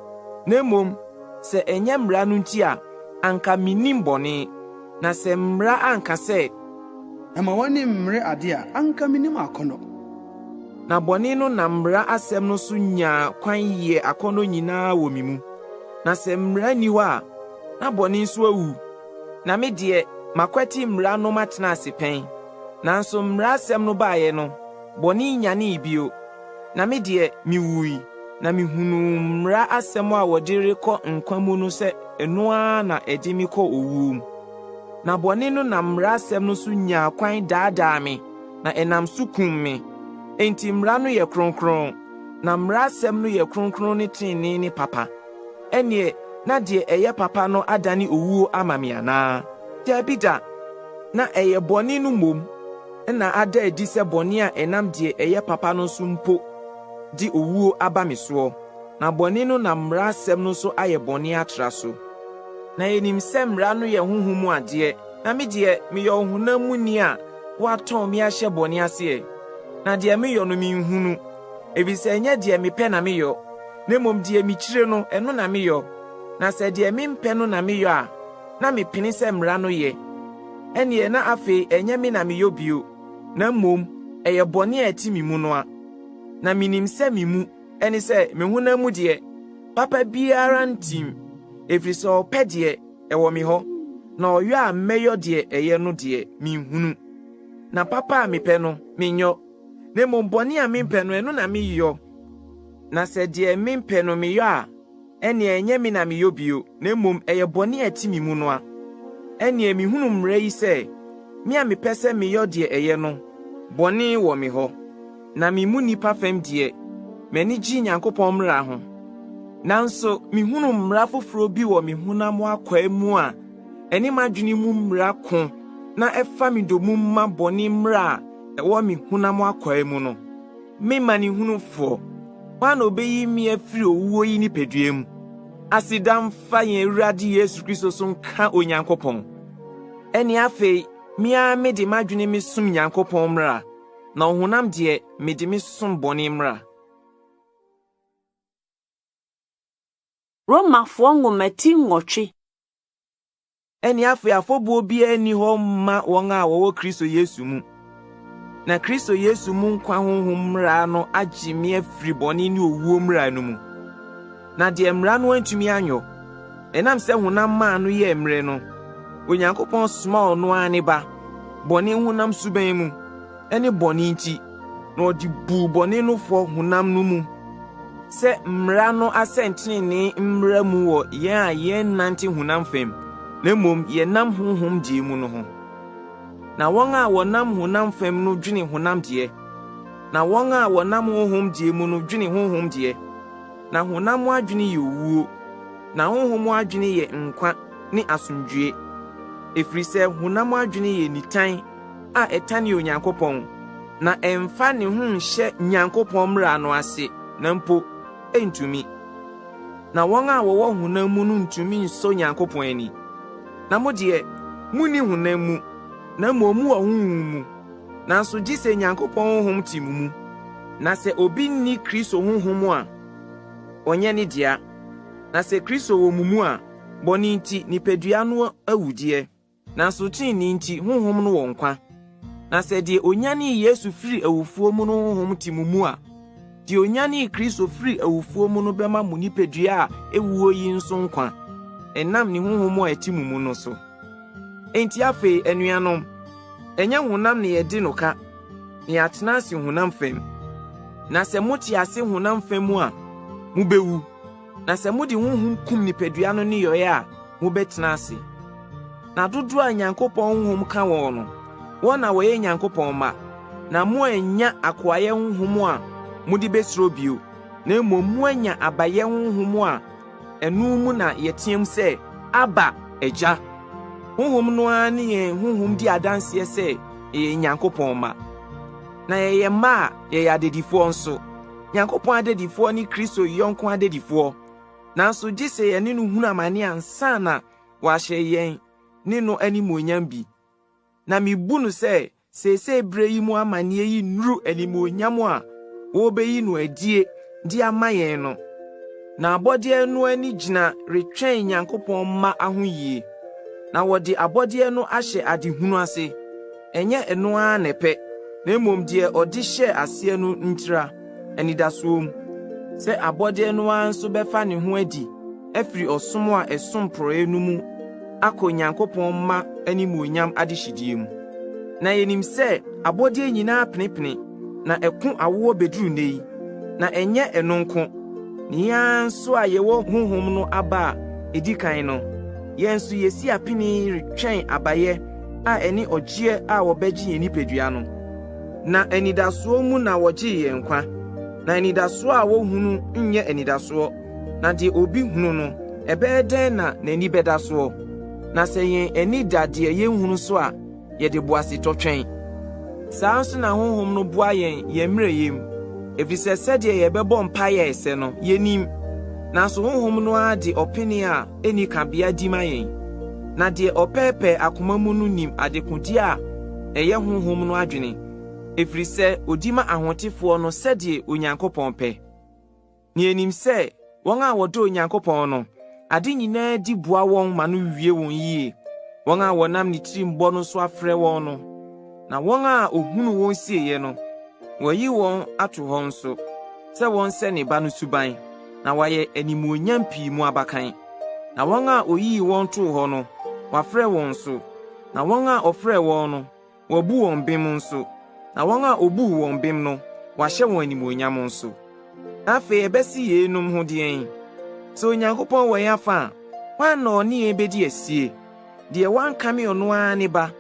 Na mmom, sɛ ɛnyɛ mmara no nti a, anka minnim bɔne. Na sɛ mmara anka sɛ, Mma w'ani mmere ade a, anka minnim akɔnnɔ. Na bɔne no nam mmara asɛm no so nyaa kwan yɛɛ akɔnnɔ nyinaa wɔ me mu. Na sɛ mmara nni hɔ a, na bɔne nso awu. Na me deɛ, makwati mmara no matena ase pɛn. Nanso mmara asɛm no baeɛ no, bɔne nyanee bio, na me deɛ, miwui, na mihunuu mmara asɛm a wɔde rekɔ nkwa mu no sɛ ɛno ara na ɛde me kɔ owuo mu. Na bɔne no nam mmara asɛm no so nyaa kwan daadaa me, na ɛnam so kum me. Enti mmara no yɛ kronkron, na mmara asɛm no yɛ kronkron ne trenee ne papa. Ɛnneɛ na deɛ ɛyɛ papa no adane owuo ama me anaa? Dabi da! Na ɛyɛ bɔne no mmom na ada adi sɛ bɔne a ɛnam deɛ ɛyɛ papa no so mpo de owuo aba me soɔ, na bɔne no nam mmara asɛm no so ayɛ bɔne atra so. Na yɛnim sɛ mmara no yɛ honhom mu adeɛ, na me deɛ, meyɛ ɔhonam muni a wɔatɔn me ahyɛ bɔne aseɛ. Na deɛ meyɔ no menhunu, ɛfiri sɛ ɛnyɛ deɛ mepɛ na meyɔ, na mmom deɛ mekyire no, ɛno na meyɔ. Na sɛ deɛ mempɛ no na meyɔ a, na mepene sɛ mmara no yɛ. Ɛnneɛ na afei ɛnyɛ me na meyɔ bio, na mmom ɛyɛ bɔne a ɛte me mu no a. Na minim sɛ me mu, ɛne sɛ, me honam mu deɛ, papa biara ntim, ɛfiri sɛ ɔpɛ deɛ, ɛwɔ me hɔ, na ɔyɔ a mɛyɔ deɛ ɛyɛ no deɛ, menhunu. Na papa a mepɛ no, menyɔ, na mmom bɔne a mempɛ no, ɛno na meyɔ. Na sɛ deɛ mempɛ no meyɔ a, ɛnneɛ ɛnyɛ me na meyɔ bio, na mmom ɛyɛ bɔne a ɛte me mu no a. Ɛnneɛ mehunu mmara yi sɛ, me a mepɛ sɛ meyɔ deɛ ɛyɛ no, bɔne wɔ me hɔ. Na me mu nnipa fam deɛ, m'ani gye Nyankopɔn mmara ho. Nanso mehunu mmara foforɔ bi wɔ me honam akwaa mu a ɛne m'adwene mu mmara ko na ɛfa me dommum ma bɔne mmara a ɛwɔ me honam akwaa mu no. Me manehunufoɔ, hwan na obeyi me afiri owuo yi nipadua mu? Aseda mfa yɛn Awurade Yesu Kristo so nka Onyankopɔn. Ɛnne afei, me ara mede m'adwene mesom Nyankopɔn mmara, na ɔhonam deɛ, mede mesom bɔne mmara. Romafoɔ nwoma ti 8. Ɛnne afei afɔbuo biara nni hɔ mma wɔn a wɔwɔ Kristo Yesu mu. Na Kristo Yesu mu nkwa honhom mmara no agye me afiri bɔne ne owuo mmara no mu. Na deɛ mmara no antumi anyɔ, ɛnam sɛ honam maa no yɛɛ mmerɛ no, Onyankopɔn somaa ɔno ara ne Ba, bɔne honam suban mu, ne bɔne nti, na ɔde buu bɔne no fɔ honam no mu, sɛ mmara no asɛntenenee mmra mu wɔ yɛn a yɛnnante honam fam, na mmom yɛnam honhom deɛ mu no ho. Na wɔn a wɔnam honam fam no dwene honam deɛ, na wɔn a wɔnam honhom deɛ mu no dwene honhom deɛ. Na honam adwene yɛ owuo, na honhom adwene yɛ nkwa ne asomdwoeɛ, ɛfiri sɛ honam adwene yɛ nitan a ɛtane Onyankopɔn, na ɛmfa ne ho nhyɛ Nyankopɔn mmara no ase, na mpo entumi. Na wɔn a wɔwɔ honam mu no ntumi nsɔ Nyankopɔn ani. Na mo deɛ, munni honam mu, na mmom mowɔ honhom mu, nanso gye sɛ Nyankopɔn honhom te mo mu. Na sɛ obi nni Kristo honhom a, ɔnyɛ ne dea. Na sɛ Kristo wɔ mo mu a, bɔne nti, nipadua no awu deɛ, Nanso trenee nti, honhom no wɔ nkwa. Na sɛ deɛ onyanee Yesu firii awufoɔ mu no honhom te mo mu a, deɛ onyanee Kristo firii awufoɔ mu no bɛma mo nipadua a ɛwuo yi nso nkwa, ɛnam ne honhom a ɛte mo mu no so. Enti afei, anuanom, ɛnyɛ honam na yɛde no ka, na yɛatena ase honam fam. Na sɛ mote ase honam fam a, mubewu. Na sɛ mode honhom kum nipadua no nneyɔe a, mobɛtena ase. Na dodoɔ a Nyankopɔn honhom ka wɔn no, wɔn na wɔyɛ Nyankopɔn mma. Na moannya akoayɛ honhom a mode besuro bio, na mmom moanya abayɛ honhom a ɛno mu na yɛteɛm sɛ, Abba, Agya! Honhom no ara ne yɛn honhom di adanseɛ sɛ yɛyɛ Nyankopɔn mma. Na yɛyɛ mma a, yɛyɛ adedifoɔ nso. Nyankopɔn adedifoɔ ne Kristo yɔnko adedifoɔ. Nanso gye sɛ yɛne no hunu amane ansa na wɔahyɛ yɛn ne no animuonyam bi. Na mibu no sɛ seesei bere yi mu amanneɛ yi nnuru animuonyam a wɔrebeyi no adie de ama yɛn no. Na abɔdeɛ no ani gyina retwɛn Nyankopɔn mma ahoyie. Na wɔde abɔdeɛ no ahyɛ adehunu ase, ɛnyɛ ɛno ara na ɛpɛ, na mmom deɛ ɔde hyɛɛ aseɛ no ntira, anidasoɔ mu, sɛ abɔdeɛ no ara nso bɛfa ne ho adi afiri ɔsom a ɛsom porɔeɛ no mu akɔ Onyankopɔn mma animuonyam adehyedie mu. Na yɛnim sɛ abɔdeɛ nyinaa penepene na ɛko awoɔ bɛduru nnɛ yi, na ɛnyɛ ɛno nko, na yɛn ara nso a yɛwɔ Honhom no aba a ɛdi kan no, yɛn nso yɛsi apini retwɛn abayɛ a ɛne ɔgyeɛ a wɔbɛgye yɛn nipadua no. Na anidasoɔ mu na wɔgyee yɛn nkwa, na anidasoɔ a wɔhunu nyɛ anidasoɔ, na deɛ obi hunu no, ɛbɛyɛ dɛn na n'ani bɛda soɔ? Na sɛ yɛn ani da deɛ yɛnhunu so a, yɛde boasetɔ twɛn. Saa ara nso na Honhom no boa yɛn yɛn mmerɛyɛ mu, ɛfiri sɛ sɛdeɛ yɛbɛbɔ mpaeɛ a ɛsɛ no, yɛnnim. Nanso Honhom no ara de ɔpene a ɛnni kabea di ma yɛn. Na deɛ ɔpɛɛpɛɛ akoma mu no nim adekodeɛ a ɛyɛ Honhom no adwene, ɛfiri sɛ ɔdi ma ahotefoɔ no sɛdeɛ Onyankopɔn pɛ. Na yenim sɛ wɔn a wɔdɔ Onyankopɔn no, ade nyinaa di boa wɔn ma no wie wɔn yiye, wɔn a wɔnam ne tirimbɔ no so afrɛ wɔn no. Na wɔn a ohunu wɔn sieeɛ no, wayi wɔn ato hɔ nso, sɛ wɔnsɛ ne Ba no suban, na wɔayɛ animuonyam pii mu abakan. Na wɔn a oyii wɔn too hɔ no, wafrɛ wɔn nso, na wɔn a ɔfrɛɛ wɔn no, Wabu wɔn bem nso, na wɔn a obuu wɔn bem no, wahyɛ wɔn animuonyam nso. Afei ɛbɛse yeinom ho deɛn? Sɛ Onyankopɔn wɔ yɛn afa a, hwan na ɔne yɛn bɛdi asie? Deɛ wankame ɔno ara ne Ba,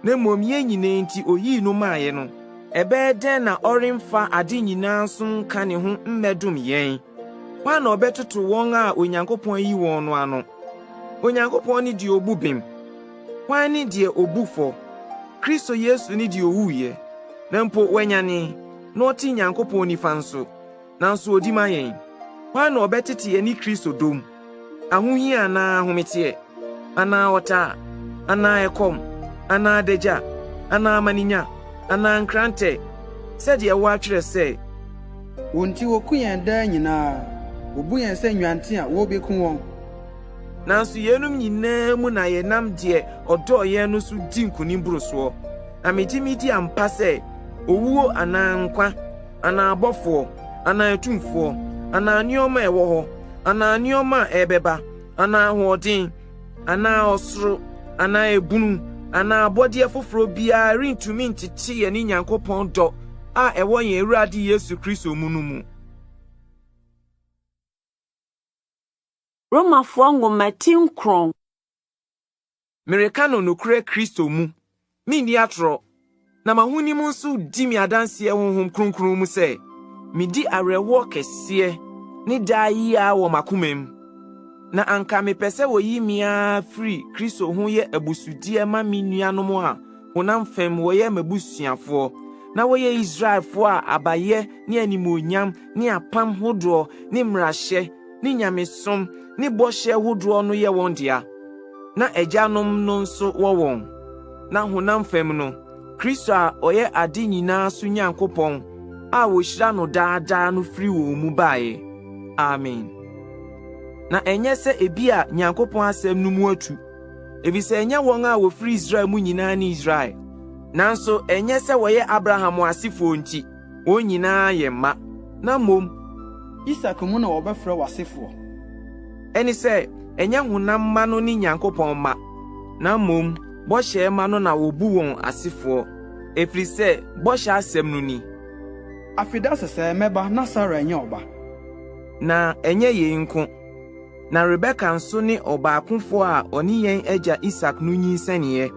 na mmom yɛn nyinaa nti oyii no maeɛ no, ɛbɛyɛ dɛn na ɔremfa ade nyinaa nso nka ne ho mmɛdom yɛn? Hwan na ɔbɛtoto wɔn a Onyankopɔn ayi wɔn no ano? Onyankopɔn ne deɛ ɔbu bem. Hwan ne deɛ ɔbu fɔ? Kristo Yesu ne deɛ ɔwuiɛ, na mpo wanyane, na ɔte Nyankopɔn nifa nso, nanso ɔdi ma yɛn. Hwan na ɔbɛtete yɛne Kristo dɔ mu? Ahohia anaa ahometeɛ, anaa ɔtaa, anaa ɛkɔm, anaa adagya, anaa amanenya, anaa nkrantɛ? Sɛdeɛ wɔatwerɛ sɛ. Wo nti wɔku yɛn daa nyinaa, wɔbu yɛn sɛ nnwanten a wɔrebɛku wɔn. Nanso yeinom nyinaa mu na yɛnam deɛ ɔdɔɔ yɛn no so di nkonim boro soɔ. Na megye medi ampa sɛ, owuo anaa nkwa, anaa abɔfoɔ, anaa atumfoɔ, anaa nneɛma a ɛwɔ hɔ, anaa nneɛma a ɛrebɛba, anaa ahoɔden, anaa ɔsoro, anaa ebunu, anaa abɔdeɛ foforɔ biara rentumi nkyekye yɛne Nyankopɔn dɔ a ɛwɔ yɛn Awurade Yesu Kristo mu no mu. Romafoɔ nwoma ti nkron. Mereka no nokorɛ Kristo mu, menni atorɔ, na m'ahonim nso di me adanseɛ Honhom Kronkron mu sɛ, medi awerɛhoɔ kɛseɛ ne daa yea wɔ m'akoma mu. Na anka mepɛ sɛ wɔyi me ara firi Kristo ho yɛ abusudeɛ ma me nuanom a honam fam wɔyɛ m'abusuafoɔ, na wɔyɛ Israelfoɔ a abayɛ ne animuonyam ne apam hodoɔ ne mmarahyɛ ne nyamesom ne bɔhyɛ hodoɔ no yɛ wɔn dea, na agyanom no nso wɔ wɔn. Na honam fam no, Kristo a ɔyɛ ade nyinaa so Nyankopɔn a wɔhyira no daa daa no firi wɔn mu baeɛ. Amen. Na ɛnyɛ sɛ ebia Nyankopɔn asɛm no mu atu, efisɛ ɛnyɛ wɔn a wɔfiri Israel mu nyinaa ne Israel. Nanso ɛnyɛ sɛ wɔyɛ Abraham asefoɔ nti, wɔn nyinaa yɛ mma, na mmom. Isak mu na wɔbɛfrɛ w'asefoɔ. Ɛne sɛ, ɛnyɛ honam mma no ne Nyankopɔn mma, na mmom bɔhyɛ mma no na wɔbu wɔn asefoɔ, ɛfiri sɛ bɔhyɛ asɛm no ni. Afeda sesɛɛ mɛba na Sara anya ɔba. Na ɛnyɛ yei nko, Na Rebeka nso ne ɔbaakofoɔ a ɔne yɛn agya Isak no nyinsɛneeɛ,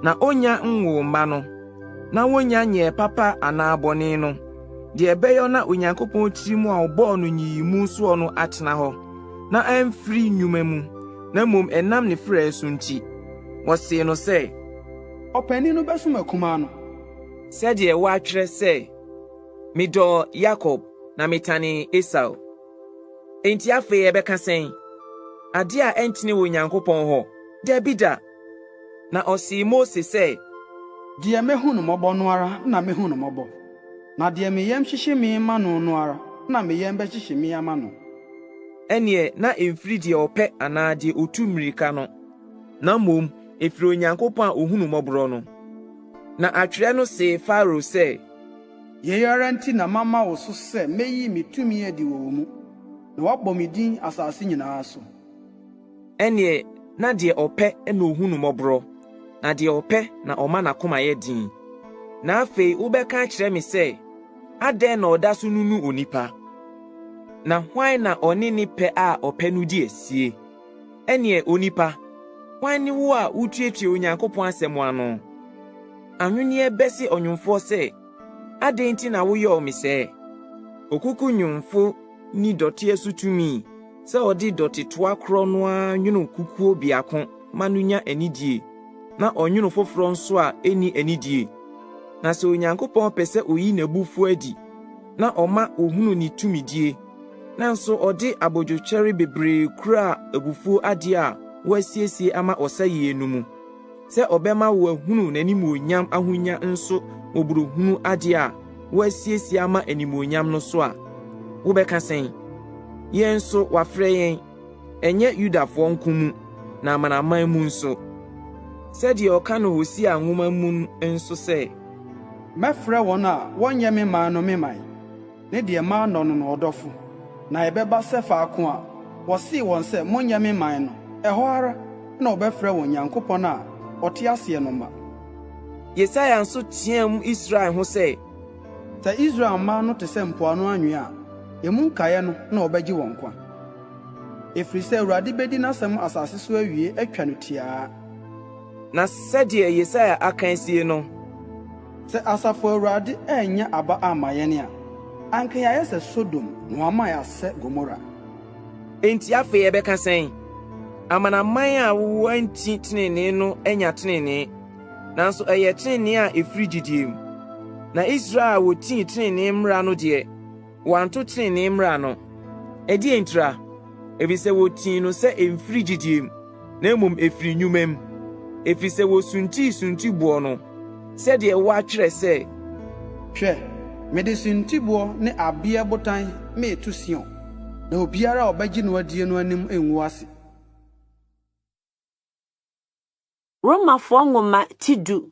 na ɔnnya nwoo mma no, na wɔnnya nyɛɛ papa anaa bɔne no, deɛ ɛbɛyɔ na Onyankopɔn tirim a ɔbɔɔ no nyiyimu soɔ no atena hɔ, na amfiri nnwuma mu, na mmom ɛnam ne frɛ so nti. Wɔsee no sɛ. Ɔpanin no bɛsom akumaa no. Sɛdeɛ wɔatwerɛ sɛ, Medɔɔ Yakob. na metanee Esau. Enti afei yɛbɛka sɛn? Ade a ɛntene wɔ Onyankopɔn hɔ? Dabi da! Na ɔsee Mose sɛ. Deɛ mɛhu no mmɔbɔ no ara na mɛhu no mmɔbɔ, na deɛ me yam hyehye me ma no no ara na me yam bɛhyehye me ama no. Ɛnneɛ na ɛmfiri deɛ ɔpɛ anaa deɛ ɔtu mmirika no, na mmom ɛfiri Onyankopɔn a ɔhunu mmɔborɔ no. Na atwerɛ no see Farao sɛ. Yei ara nti na mama wo so sɛ mɛyi me tumi adi wɔ wo mu, na wɔabɔ me din asase nyinaa so. Ɛnneɛ na deɛ ɔpɛ na ɔhu no mmɔborɔ, na deɛ ɔpɛ na ɔma n'akoma yɛ den. Na afei wobɛka akyerɛ me sɛ, Adɛn na ɔda so nunu onipa? Na hwan na ɔne ne pɛ a ɔpɛ no di asie? Ɛnneɛ onipa, hwan ne wo a wotuatua Onyankopɔn asɛm ano? Anwenneɛ bɛse ɔnwomfoɔ sɛ, Adɛn nti na woyɔɔ me sɛɛ? Okuku nwomfo nni dɔteɛ so tumi sɛ ɔde dɔtetoa korɔ no ara nwono kukuo biako ma no nya anidie, na ɔnwono foforɔ nso a ɛnni anidie. Na sɛ Onyankopɔn pɛ sɛ oyi n'abufuo adi, na ɔma wɔhunu ne tumidie, nanso ɔde abodwokyɛre bebree kura abufuo adeɛ a wɔasiesie ama ɔsɛeɛ no mu, sɛ ɔbɛma wɔahunu n'animuonyam ahonya nso mmɔborɔhunu adeɛ a wɔasiesie ama animuonyam no so a, wobɛka sɛn? Yɛn nso wɔafrɛ yɛn, ɛnyɛ Yudafoɔ nko mu, na amanaman mu nso. Sɛdeɛ ɔka no Hosea nwoma mu nso sɛ. Mɛfrɛ wɔn a wɔnyɛ me man no me man, ne deɛ mannɔ no no ɔdɔfo. Na ɛbɛba sɛ faako a wɔsee wɔn sɛ, 'Monyɛ me man' no, ɛhɔ ara na wɔbɛfrɛ wɔn Nyankopɔn a ɔte aseɛ no mma. Yesaia nso teaam Israel ho sɛ. Sɛ Israel mma no te sɛ mpoano anwea a, emu nkaeɛ no na wɔbɛgye wɔn nkwa. Ɛfiri sɛ Awurade bɛdi n'asɛm asase so awie atwa no tiaa. Na sɛdeɛ Yesaia aka asie no. Sɛ Asafo Awurade annya aba amma yɛn a, anka yɛayɛ sɛ Sodom na wama yɛasɛ Gomora. Enti afei yɛbɛka sɛn? Amanaman a wɔanti tenenee no anya tenenee, nanso ɛyɛ tenenee a ɛfiri gyidie mu. Na Israel a wɔtii tenenee mmara no deɛ, wɔanto tenenee mmara no. Ɛdeɛn ntira? Ɛfiri sɛ wɔtii no sɛ ɛmfiri gyidie mu, na mmom ɛfiri nnwuma mu. Ɛfiri sɛ wɔsuntii suntiboɔ no, sɛdeɛ wɔatwerɛ sɛ. Hwɛ, mede suntiboɔ ne abeɛ botan mereto Sion, na obiara a ɔbɛgye no adie no anim rengu ase. Romafoɔ nwoma ti du.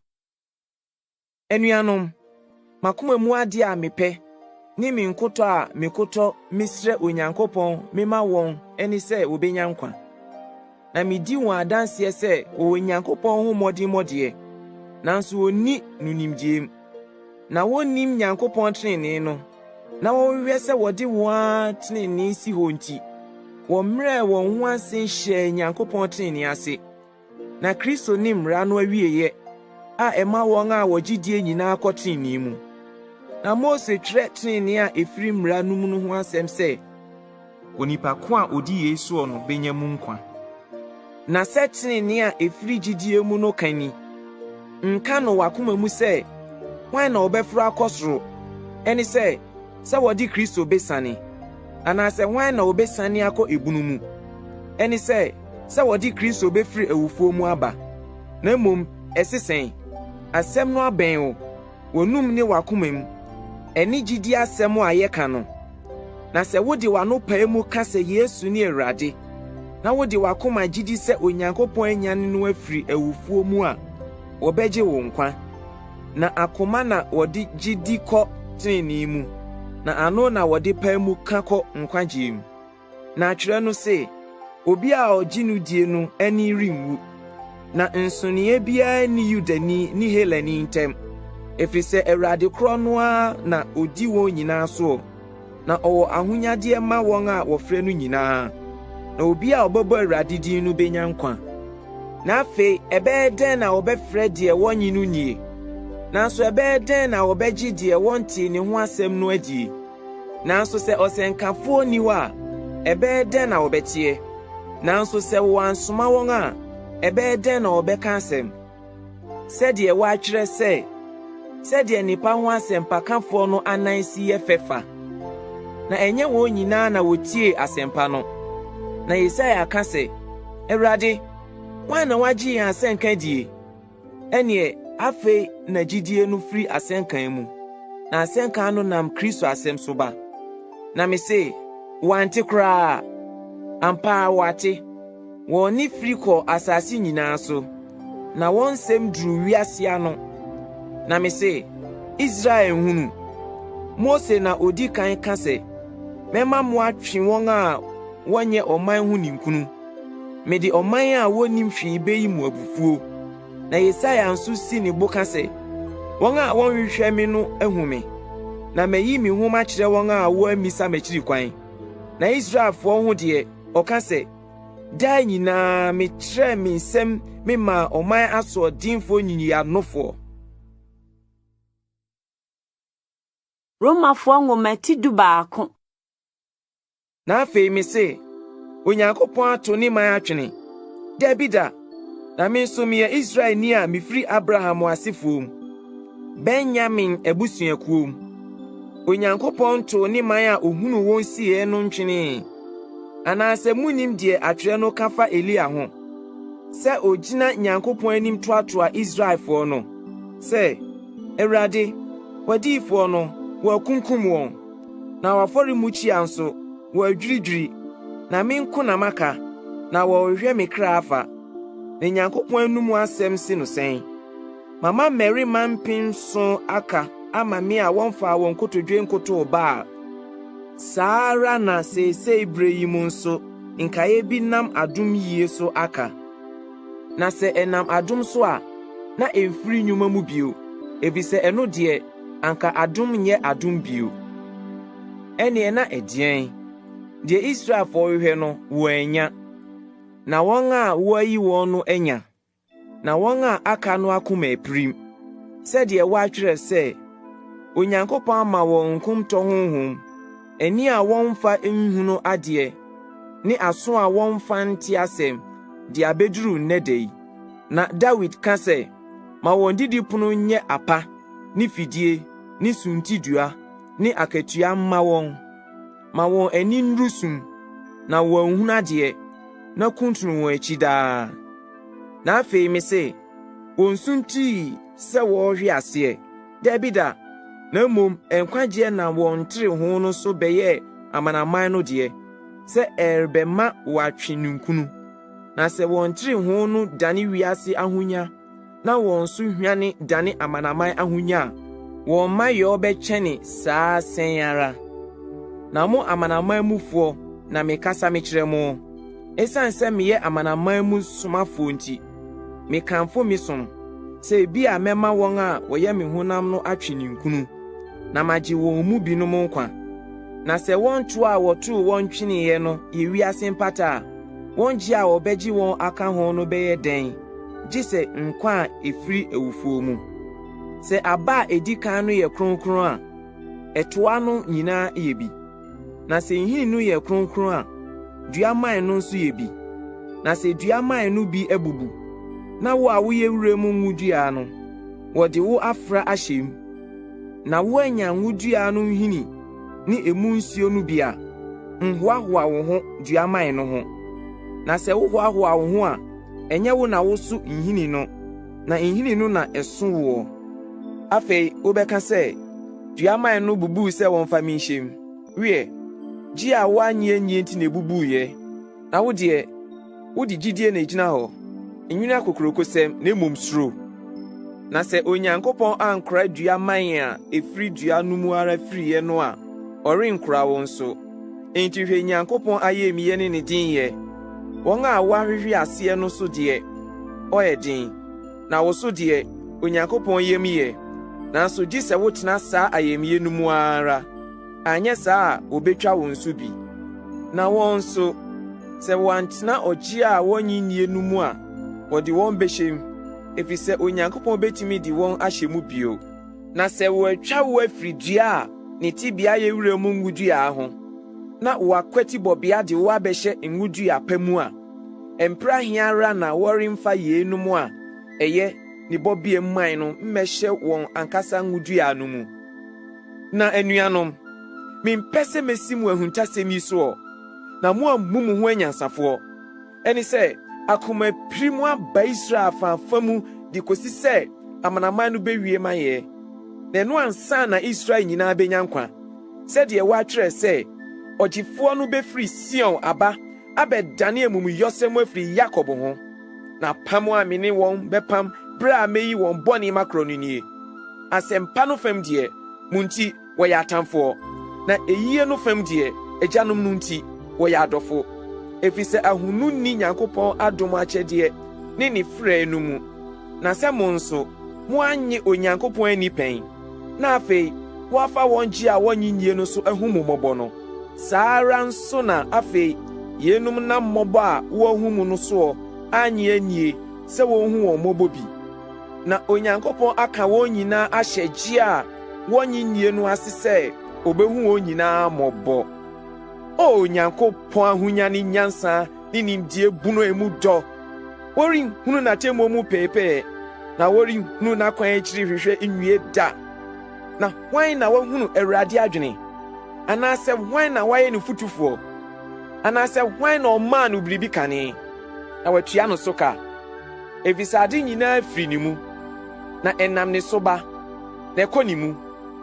Anuanom, m'akoma mu adeɛ a mepɛ ne me nkotɔ a mekotɔ mesrɛ Onyankopɔn mema wɔn ne sɛ wɔbɛnya nkwa. Na medi wɔn adanseɛ sɛ wɔwɔ Nyankopɔn ho mmɔdemmɔ deɛ, nanso wɔnni no nimdeɛ mu. Na wɔnnim Nyankopɔn tenenee no, na wɔhwehwɛ sɛ wɔde wɔn ara tenenee si hɔ nti, wɔmmrɛɛ wɔn ho ase nhyɛɛ Nyankopɔn tenenee ase. Na Kristo ne mmara no awieeɛ a ɛma wɔn a wɔgye die nyinaa kɔ tenenee mu. Na Mose twerɛ tenenee a ɛfiri mmara no mu no ho asɛm sɛ, Onipa ko a ɔdi yei soɔ no bɛnya mu nkwa. Na sɛ tenenee a ɛfiri gyidie mu no ka ni, Nka no w'akoma mu sɛ, Hwan na ɔbɛforo akɔ soro? Ɛne sɛ, sɛ wɔde Kristo bɛsiane. Anaasɛ hwan na ɔbɛsiane akɔ ebunu mu? Ɛne sɛ, sɛ wɔde Kristo bɛfiri awufoɔ mu aba. Na mmom ɛse sɛn? Asɛm no abɛn wo, w'anom ne w'akoma mu. Ɛne gyidie asɛm a yɛka no. Na sɛ wode w'ano pae mu ka sɛ Yesu ne Awurade, na wode w'akoma gye di sɛ Onyankopɔn anyane no afiri awufoɔ mu a, wɔbɛgye wo nkwa. Na akoma na wɔde gye di kɔ tenenee mu, na ano na wɔde pae mu ka kɔ nkwagyeɛ mu. Na atwerɛ no se, Obi a ɔgye no die no ani renwu. Na nsonoeɛ biara nni Yudani ne Helani ntam, ɛfiri sɛ Awurade korɔ no ara na ɔdi wɔn nyinaa soɔ, na ɔwɔ ahonyadeɛ ma wɔn a wɔfrɛ no nyinaa. Na obi a ɔbɛbɔ Awurade din no bɛnya nkwa. Na afei ɛbɛyɛ dɛn na wɔbɛfrɛ deɛ wɔnnye no nnie? Nanso ɛbɛyɛ dɛn na wɔbɛgye deɛ wɔntee ne ho asɛm no adie? Nanso sɛ ɔsɛnkafoɔ nni hɔ a, ɛbɛyɛ dɛn na wɔbɛteɛ? Nanso sɛ wɔansoma wɔn a, ɛbɛyɛ dɛn na wɔbɛka asɛm? Sɛdeɛ wɔatwerɛ sɛ, Sɛdeɛ nnepa ho asɛmpakafoɔ no anan si yɛ fɛ fa! Na ɛnyɛ wɔn nyinaa na wɔtiee asɛmpa no. Na Yesaia ka sɛ, Awurade, hwan na wagye yɛn asɛnka die? Ɛnneɛ afei na gyidie no firi asɛnka mu, na asɛnka no nam Kristo asɛm so ba. Na mese, wɔante koraa? Ampa ara wɔate. Wɔn nne firi kɔ asase nyinaa so, na wɔn nsɛm duru wiase ano. Na mese, Israel nhunu. Mose na odi kan ka sɛ, Mɛma moatwe wɔn a wɔnyɛ ɔman ho ninkunu. Mede ɔman a wonnim hwee beyi mo abufuo. Na Yesaia nso si ne bo ka sɛ, Wɔn a wɔnhwehwɛ me no ahu me, na mayi me ho makyerɛ wɔn a wɔammisa m'akyiri kwan. Na Israelfoɔ ho deɛ, ɔka sɛ, Daa nyinaa metrɛɛ me nsam memaa ɔman asoɔdenfoɔ nyiyianofoɔ. Romafoɔ nwoma ti 11. Na afei mise, Onyankopɔn ato ne man atwene? Dabi da! Na me nso meyɛ Israelni a mifiri Abraham asefoɔ mu, Benyamin abusuakuo mu. Onyankopɔn too ne man a ohunuu wɔn sieɛ no ntwenee. Anaasɛ munnim deɛ atwerɛ no ka fa Elia ho, sɛ ogyina Nyankopɔn anim toatoa Israelfoɔ no, sɛ, Awurade, w'adiyifoɔ no, wɔakunkum wɔn, na w'afɔremukyia nso, wɔadwiridwiri, na me nko na maka, na wɔrehwehwɛ me kra afa. Na Nyankopɔn anomu asɛm se no sɛn? Mama mmarima 7,000 aka ama me a wɔmfaa wɔn nkotodwe nkotoo Baal. Saa ara na seesei bere yi mu nso nkaeɛ bi nam adom yie so aka. Na sɛ ɛnam adom so a, na ɛmfiri nnwuma mu bio, efisɛ ɛno deɛ, anka adom nyɛ adom bio. Ɛnneɛ na ɛdeɛn? Deɛ Israelfoɔ hwehwɛ no, wɔannya, na wɔn a wɔayi wɔn no anya, na wɔn a aka no akoma apirim, sɛdeɛ wɔatwerɛ sɛ, Onyankopɔn ama wɔn nkomtɔ honhom, ani a wɔmfa nhunu adeɛ ne aso a wɔmfa nte asɛm, de abɛduru nnɛ da yi. Na Dawid ka sɛ, Ma wɔn didipono nyɛ apa ne fidie ne suntidua ne akatua mma wɔn. Ma wɔn ani nnuru sum, na wɔanhunu adeɛ, na kuntunu wɔn akyi daa. Na afei mise, wɔnsuntii sɛ wɔrehwe aseɛ? Dabi da! Na mmom nkwagyeɛ nam wɔn ntereho no so bɛyɛɛ amanaman no deɛ, sɛ ɛrebɛma wɔatwe ninkunu. Na sɛ wɔn ntereho no dane wiase ahonya, na wɔn so hwane dane amanaman ahonya a, wɔn mayɔ bɛkyɛne saa sɛn ara. Na mo amanaman mufoɔ na mekasa mekyerɛ mo. Esiane sɛ meyɛ amanaman mu somafoɔ nti, mekamfo me som, sɛ ebia mɛma wɔn a wɔyɛ me honam no atwe ninkunu, na magye wɔn mu binom nkwa. Na sɛ wɔn toɔ a wɔtoo wɔn tweneeɛ no yɛ wiase mpata a, wɔn gye a wɔbɛgye wɔn aka ho no bɛyɛ dɛn, gye sɛ nkwa a ɛfiri awufoɔ mu? Sɛ aba a ɛdi kan no yɛ kronkron a, ɛtoa no nyinaa yɛ bi. Na sɛ nhini no yɛ kronkron a, dua mman no nso yɛ bi. Na sɛ dua mman no bi abubu, na wo a woyɛ wuram ngodua no, wɔde wo afra ahyɛ mu, na woanya ngodua no nhini ne emu nsuo no bi a, nhoahoa wo ho dua mman no ho. Na sɛ wohoahoa wo ho a, ɛnyɛ wo na woso nhini no, na nhini no na ɛso woɔ. Afei wobɛka sɛ, Dua mman no bubuu sɛ wɔmfa me nhyɛ mu. Wiɛ, gye a woannye annie nti na ebubuiɛ. Na wo deɛ, wode gyidie na egyina hɔ. Nnwene akokurokosɛm, na mmom suro. Na sɛ Onyankopɔn ankora dua mman a ɛfiri dua no mu ara firiiɛ no a, ɔrenkora wo nso. Enti hwɛ Nyankopɔn ayamyɛ ne ne denyɛ. Wɔn a wɔahwehwe aseɛ no so deɛ, ɔyɛ den, na wo so deɛ, Onyankopɔn yam yɛ. Nanso gye sɛ wotena saa ayamye no mu ara, anyɛ saa a wobetwa wo nso bi. Na wɔn nso, sɛ wɔantena ɔgye a wonnye nnie no mu a, wɔde wɔn bɛhyɛ mu, efisɛ Onyankopɔn betumi de wɔn ahyɛ mu bio. Na sɛ wɔatwa wo afiri dua a ne tebea yɛ wuram ngodua ho, na wɔakwati bɔbea de wo abɛhyɛ ngodua pa mu a, mpere ahe ara na wɔremfa yeinom a ɛyɛ ne bɔbeam mman no mmɛhyɛ wɔn ankasa ngodua no mu? Na anuanom, Mempɛ sɛ mesi mo ahuntasɛm yi soɔ, na moammu mo ho anyansafoɔ. Ɛne sɛ, akomapirim aba Israel afaafa mu de kosi sɛ amanaman no bewie mayɛ, na ɛno ansa na Israel nyinaa benya nkwa, sɛdeɛ wɔatwerɛ sɛ, Ɔgyefoɔ no bɛfiri Sion aba abɛdane amumuyɔsɛm afiri Yakob ho. Na apam a me ne wɔn bɛpam berɛ a mɛyi wɔn bɔne makorɔ no nie. Asɛmpa no fam deɛ, mo nti wɔyɛ atamfoɔ, na ayie no fam deɛ, agyanom no nti, wɔyɛ adɔfo, ɛfiri sɛ ahonu nni Nyankopɔn adom akyɛdeɛ ne ne frɛ no mu. Na sɛ mo nso, moannye Onyankopɔn anni pɛn, na afei wɔafa wɔn gye a wɔnnye nnie no so ahu mo mmɔbɔ no, saa ara nso na afei yeinom nam mmɔbɔ a wɔahu mo no soɔ annye annie sɛ wɔnhu wɔn mmɔbɔ bi. Na Onyankopɔn aka wɔn nyinaa ahyɛ gye a wɔnnye nnie no ase sɛ obehu wɔn nyinaa mmɔbɔ. O Onyankopɔn ahonya ne nyansa ne nimdeɛ bunu a emu dɔ! Wɔrenhunu n'atemmuo mu peepee, na wɔrenhunu n'akwan akyiri hwehwɛ nwie da. Na hwan na wahunu Awurade adwene? Anaasɛ hwan na wayɛ ne fotufoɔ? Anaasɛ hwan na ɔmaa no biribi kane, na watua no so ka? Efisɛ ade nyinaa firi ne mu, na ɛnam ne so ba, na ɛkɔ ne mu.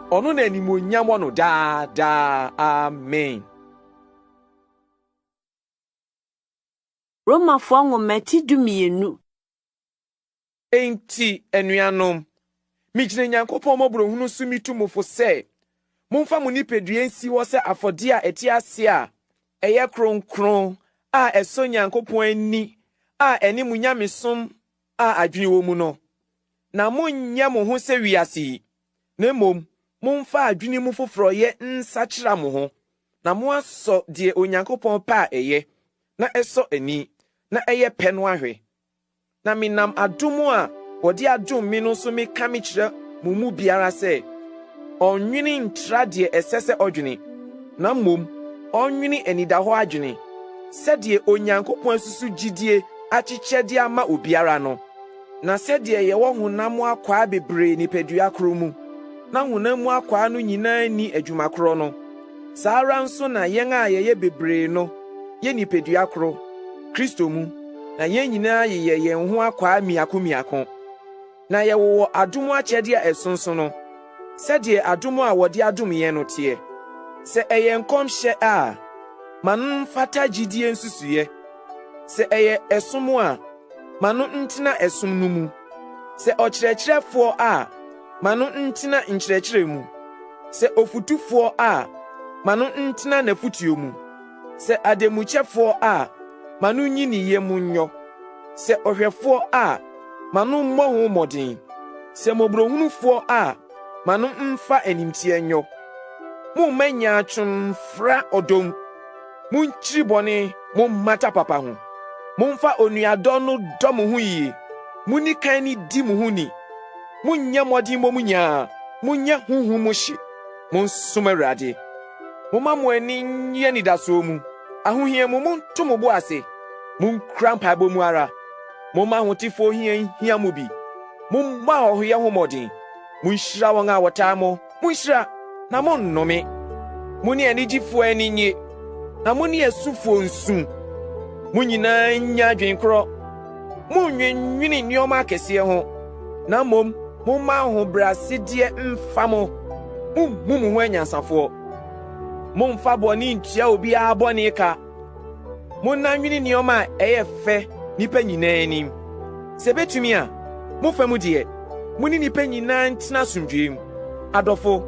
Ɔno na animuonyam wɔ no daa daa. Amen. Romafoɔ nwoma ti 12. Enti, anuanom, migyina Nyankopɔn mmɔborɔhunu so mitu mo fo sɛ, momfa mo nipadua nsi hɔ sɛ afɔdeɛ a ɛte ase a ɛyɛ kronkron a ɛsɔ Nyankopɔn ani a ɛne mo nyamesom a adwene wɔ mu no. Na monnyɛ mo ho sɛ wiase yi, na mmom momfa adwene mu foforɔyɛ nsakyera mo ho, na moasɔ deɛ Onyankopɔn pɛ a ɛyɛ, na ɛsɔ ani, na ɛyɛ pɛ no ahwɛ. Na menam adom a wɔde adom me no so meka mekyerɛ mo mu biara sɛ, ɔnnwene nntra deɛ ɛsɛ sɛ ɔdwene, na mmom ɔnnwene anidahɔ adwene, sɛdeɛ Onyankopɔn asusu gyidie akyekyɛ de ama obiara no. Na sɛdeɛ yɛwɔ honam akwaa bebree nipadua koro mu, na honam mu akwaa no nyinaa nni adwuma korɔ no, saa ara nso na yɛn a yɛyɛ bebree no yɛ nipadua koro, Kristo mu, na yɛn nyinaa yeyɛ yɛn ho akwaa mmiako mmiako. Na yɛwowɔ adom akyɛde a ɛsonsono, sɛdeɛ adom a wɔde adom yɛn no teɛ. Sɛ ɛyɛ nkɔmhyɛ a, ma no mfata gyidie nsusuiɛ. Sɛ ɛyɛ ɛsom a, ma no ntena ɛsom no mu. Sɛ ɔkyerɛkyerɛfoɔ a, ma no ntena nkyerɛkyerɛ mu. Sɛ ofutufoɔ a, ma no ntena n'afotuo mu. Sɛ ademukyɛfoɔ a, ma no nyi ne yam nyɔ. Sɛ ɔhwɛfoɔ a, ma no mmɔ ho mmɔden. Sɛ mmɔborɔhunufoɔ a, ma no mfa animteɛ nyɔ. Momma nyaatwom mfra ɔdɔ mu. Monkyiri bɔne, mommata papa ho. Momfa onuadɔ no dɔ mo ho yiye. Munni kan nni mo ho ni. Monyɛ mmɔdenbɔ mu nyaa, monyɛ honhom mu hye. Monsom Awurade. Momma mo ani nnye anidasoɔ mu. Ahohia mu, monto mo bo ase. Munkura mpaebɔ mu ara. Momma ahotefoɔ hia nhia mo bi. Mommɔ ahɔhoyɛ ho mmɔden. Munhyira wɔn a wɔtaa mo. Munhyira, na monnome. Mo ne anigyefoɔ ani nnye, na mo ne asufoɔ nsu. Mo nyinaa nnya adwene korɔ. Munnwennwene nneɛma akɛseɛ ho, na mmom momma ahobrɛasedeɛ mfa mo. Mummu mo ho anyansafoɔ. Mommfa bɔne ntua obiara bɔne ka. Monna nnwene nneɛma a ɛyɛ fɛ nnipa nyinaa anim. Sɛ ebetumi a, mo fa mu deɛ, mo ne nnipa nyinaa ntena asomdwoe mu. Adɔfo,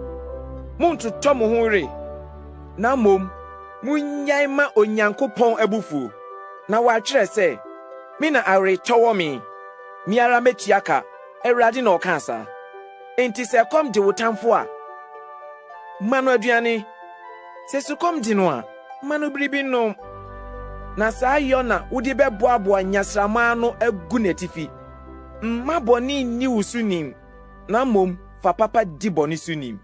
monntotɔ mo ho were, na mmom munnyae mma Onyankopɔn abufuw. Na wɔatwerɛ sɛ, Me na aweretɔ wɔ me, me ara metua ka, Awurade na ɔkaa saa. Enti sɛ ɛkɔm de wo tamfo a, ma no aduane. Sɛ sukɔm de no a, ma no biribi nnom. Na saa yɔ na wode bɛboaboa nnyasramma ano agu n'atifi. Mma bɔne nni wo so nim, na mmom fa papa di bɔne so nim.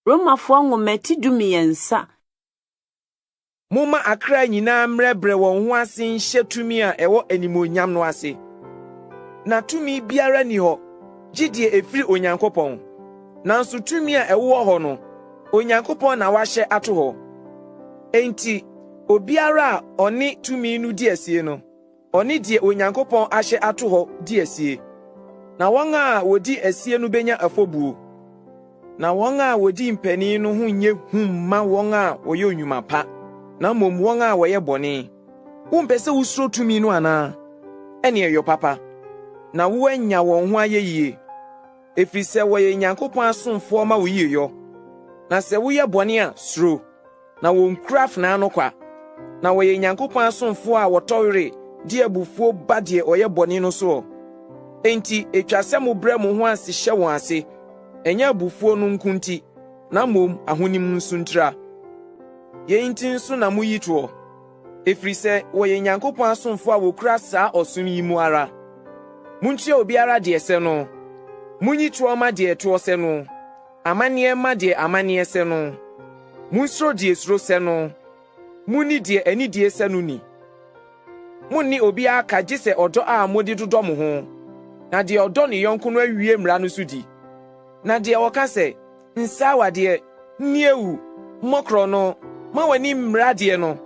Romafoɔ nwoma ti 13. Momma akra nyinaa mmrɛbrɛ wɔn ho ase nhyɛ tumi a ɛwɔ animuonyam no ase. Na tumi biara nni hɔ, gye deɛ ɛfiri Onyankopɔn. Nanso tumi a ɛwowɔ hɔ no, Onyankopɔn na wahyɛ ato hɔ. Enti, obiara a ɔne tumi no di asie no, ɔne deɛ Onyankopɔn ahyɛ ato hɔ di asie. Na wɔn a wɔdi asie no benya afɔbuo. Na wɔn a wɔdi mpanin no ho nyɛ hu mma wɔn a wɔyɛ nnwuma pa, na mmom wɔn a wɔyɛ bɔne. Wompɛ sɛ wusuro tumi no anaa? Ɛnneɛ yɔ papa, na woanya wɔn ho ayɛyie, ɛfiri sɛ wɔyɛ Nyankopɔn asomfoɔ ma wo yieyɔ. Na sɛ woyɛ bɔne a, suro, na wɔnkura afenaa no kwa, na wɔyɛ Nyankopɔn asomfoɔ a wɔtɔ were de abufuo ba deɛ ɔyɛ bɔne no soɔ. Enti ɛtwa sɛ mobrɛ mo ho ase hyɛ wɔn ase, ɛnyɛ abufuo no nko nti, na mmom ahonim nso ntira. Yei nti nso na moyi toɔ, ɛfiri sɛ wɔyɛ Nyankopɔn asomfoɔ a wɔkura saa ɔsom yi mu ara. Montua obiara deɛ ɛsɛ no. Monyi toɔ mma deɛ toɔ sɛ no, amanneɛ mma deɛ amanneɛ sɛ no. Monsuro deɛ suro sɛ no, monni deɛ anidie sɛ no ni. Monni obiara ka gye sɛ ɔdɔ a mode dodɔ mo ho, na deɛ ɔdɔ ne yɔnko no awie mmara no so di. Na deɛ ɔka sɛ, Nsɛ awadeɛ, nni awu, mmɔ korɔno, mma w'ani mmere adeɛ no.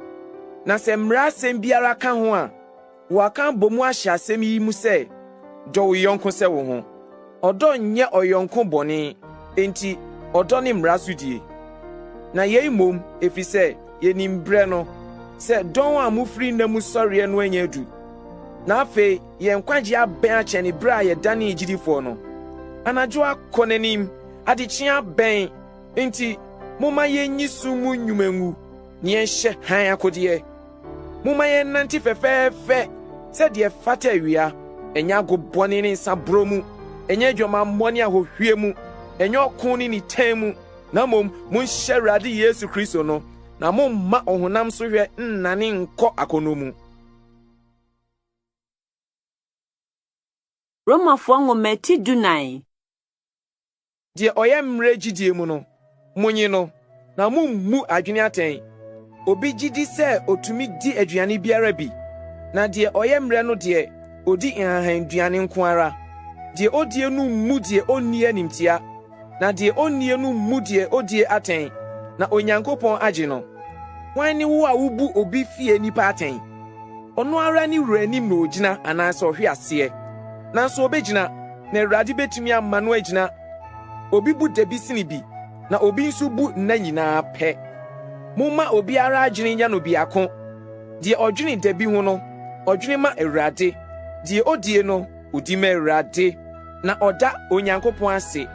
Na sɛ mmara asɛm biara ka ho a, wɔaka abɔ mu ahyɛ asɛm yi mu sɛ, Dɔ wo yɔnko sɛ wo ho. Ɔdɔ nyɛ ɔyɔnko bɔne, enti ɔdɔ ne mmara so die. Na yei mmom, ɛfiri sɛ yɛnim berɛ no, sɛ dɔn a mofiri nna mu sɔreɛ no anya adu. Na afei yɛn nkwagyeɛ abɛn akyɛne berɛ a yɛdanee gyidifoɔ no. Anadwo akɔ n'anim, adekyee abɛn, enti momma yɛnyi sum mu nnwuma ngu, na yɛnhyɛ hann akodeɛ. Momma yɛnnante fɛfɛɛfɛ sɛ deɛ ɛfata awia, ɛnyɛ agobɔne ne nsaborɔ mu, ɛnyɛ adwamammɔ ne ahohwie mu, ɛnyɛ ɔko ne nitan mu, na mmom monhyɛ Awurade Yesu Kristo no, na momma ɔhonam so hwɛ nnane nkɔ akɔnnɔ mu. Romafoɔ nwoma ti dunan. Deɛ ɔyɛ mmerɛ gyidie mu no, monnye no, na mommu adwene atɛn. Obi gye di sɛ otumi di aduane biara bi, na deɛ ɔyɛ mmerɛ no deɛ, ɔdi nhahanduane nko ara. Deɛ ɔdie no mmu deɛ ɔnnie animtia, na deɛ ɔnnie no mmu deɛ ɔdie atɛn, na Onyankopɔn agye no. Hwan ne wo a wubu obi fie nipa atɛn? Ɔno ara ne wura anim na ogyina anaasɛ ɔhwe aseɛ. Nanso obegyina, na Awurade betumi ama no agyina. Obi bu da bi sene bi, na obi nso bu nna nyinaa pɛ. Momma obiara adwene nyɛ no biako. Deɛ ɔdwene da bi ho no, ɔdwene ma Awurade. Deɛ odie no, odi ma Awurade, na ɔda Onyankopɔn ase.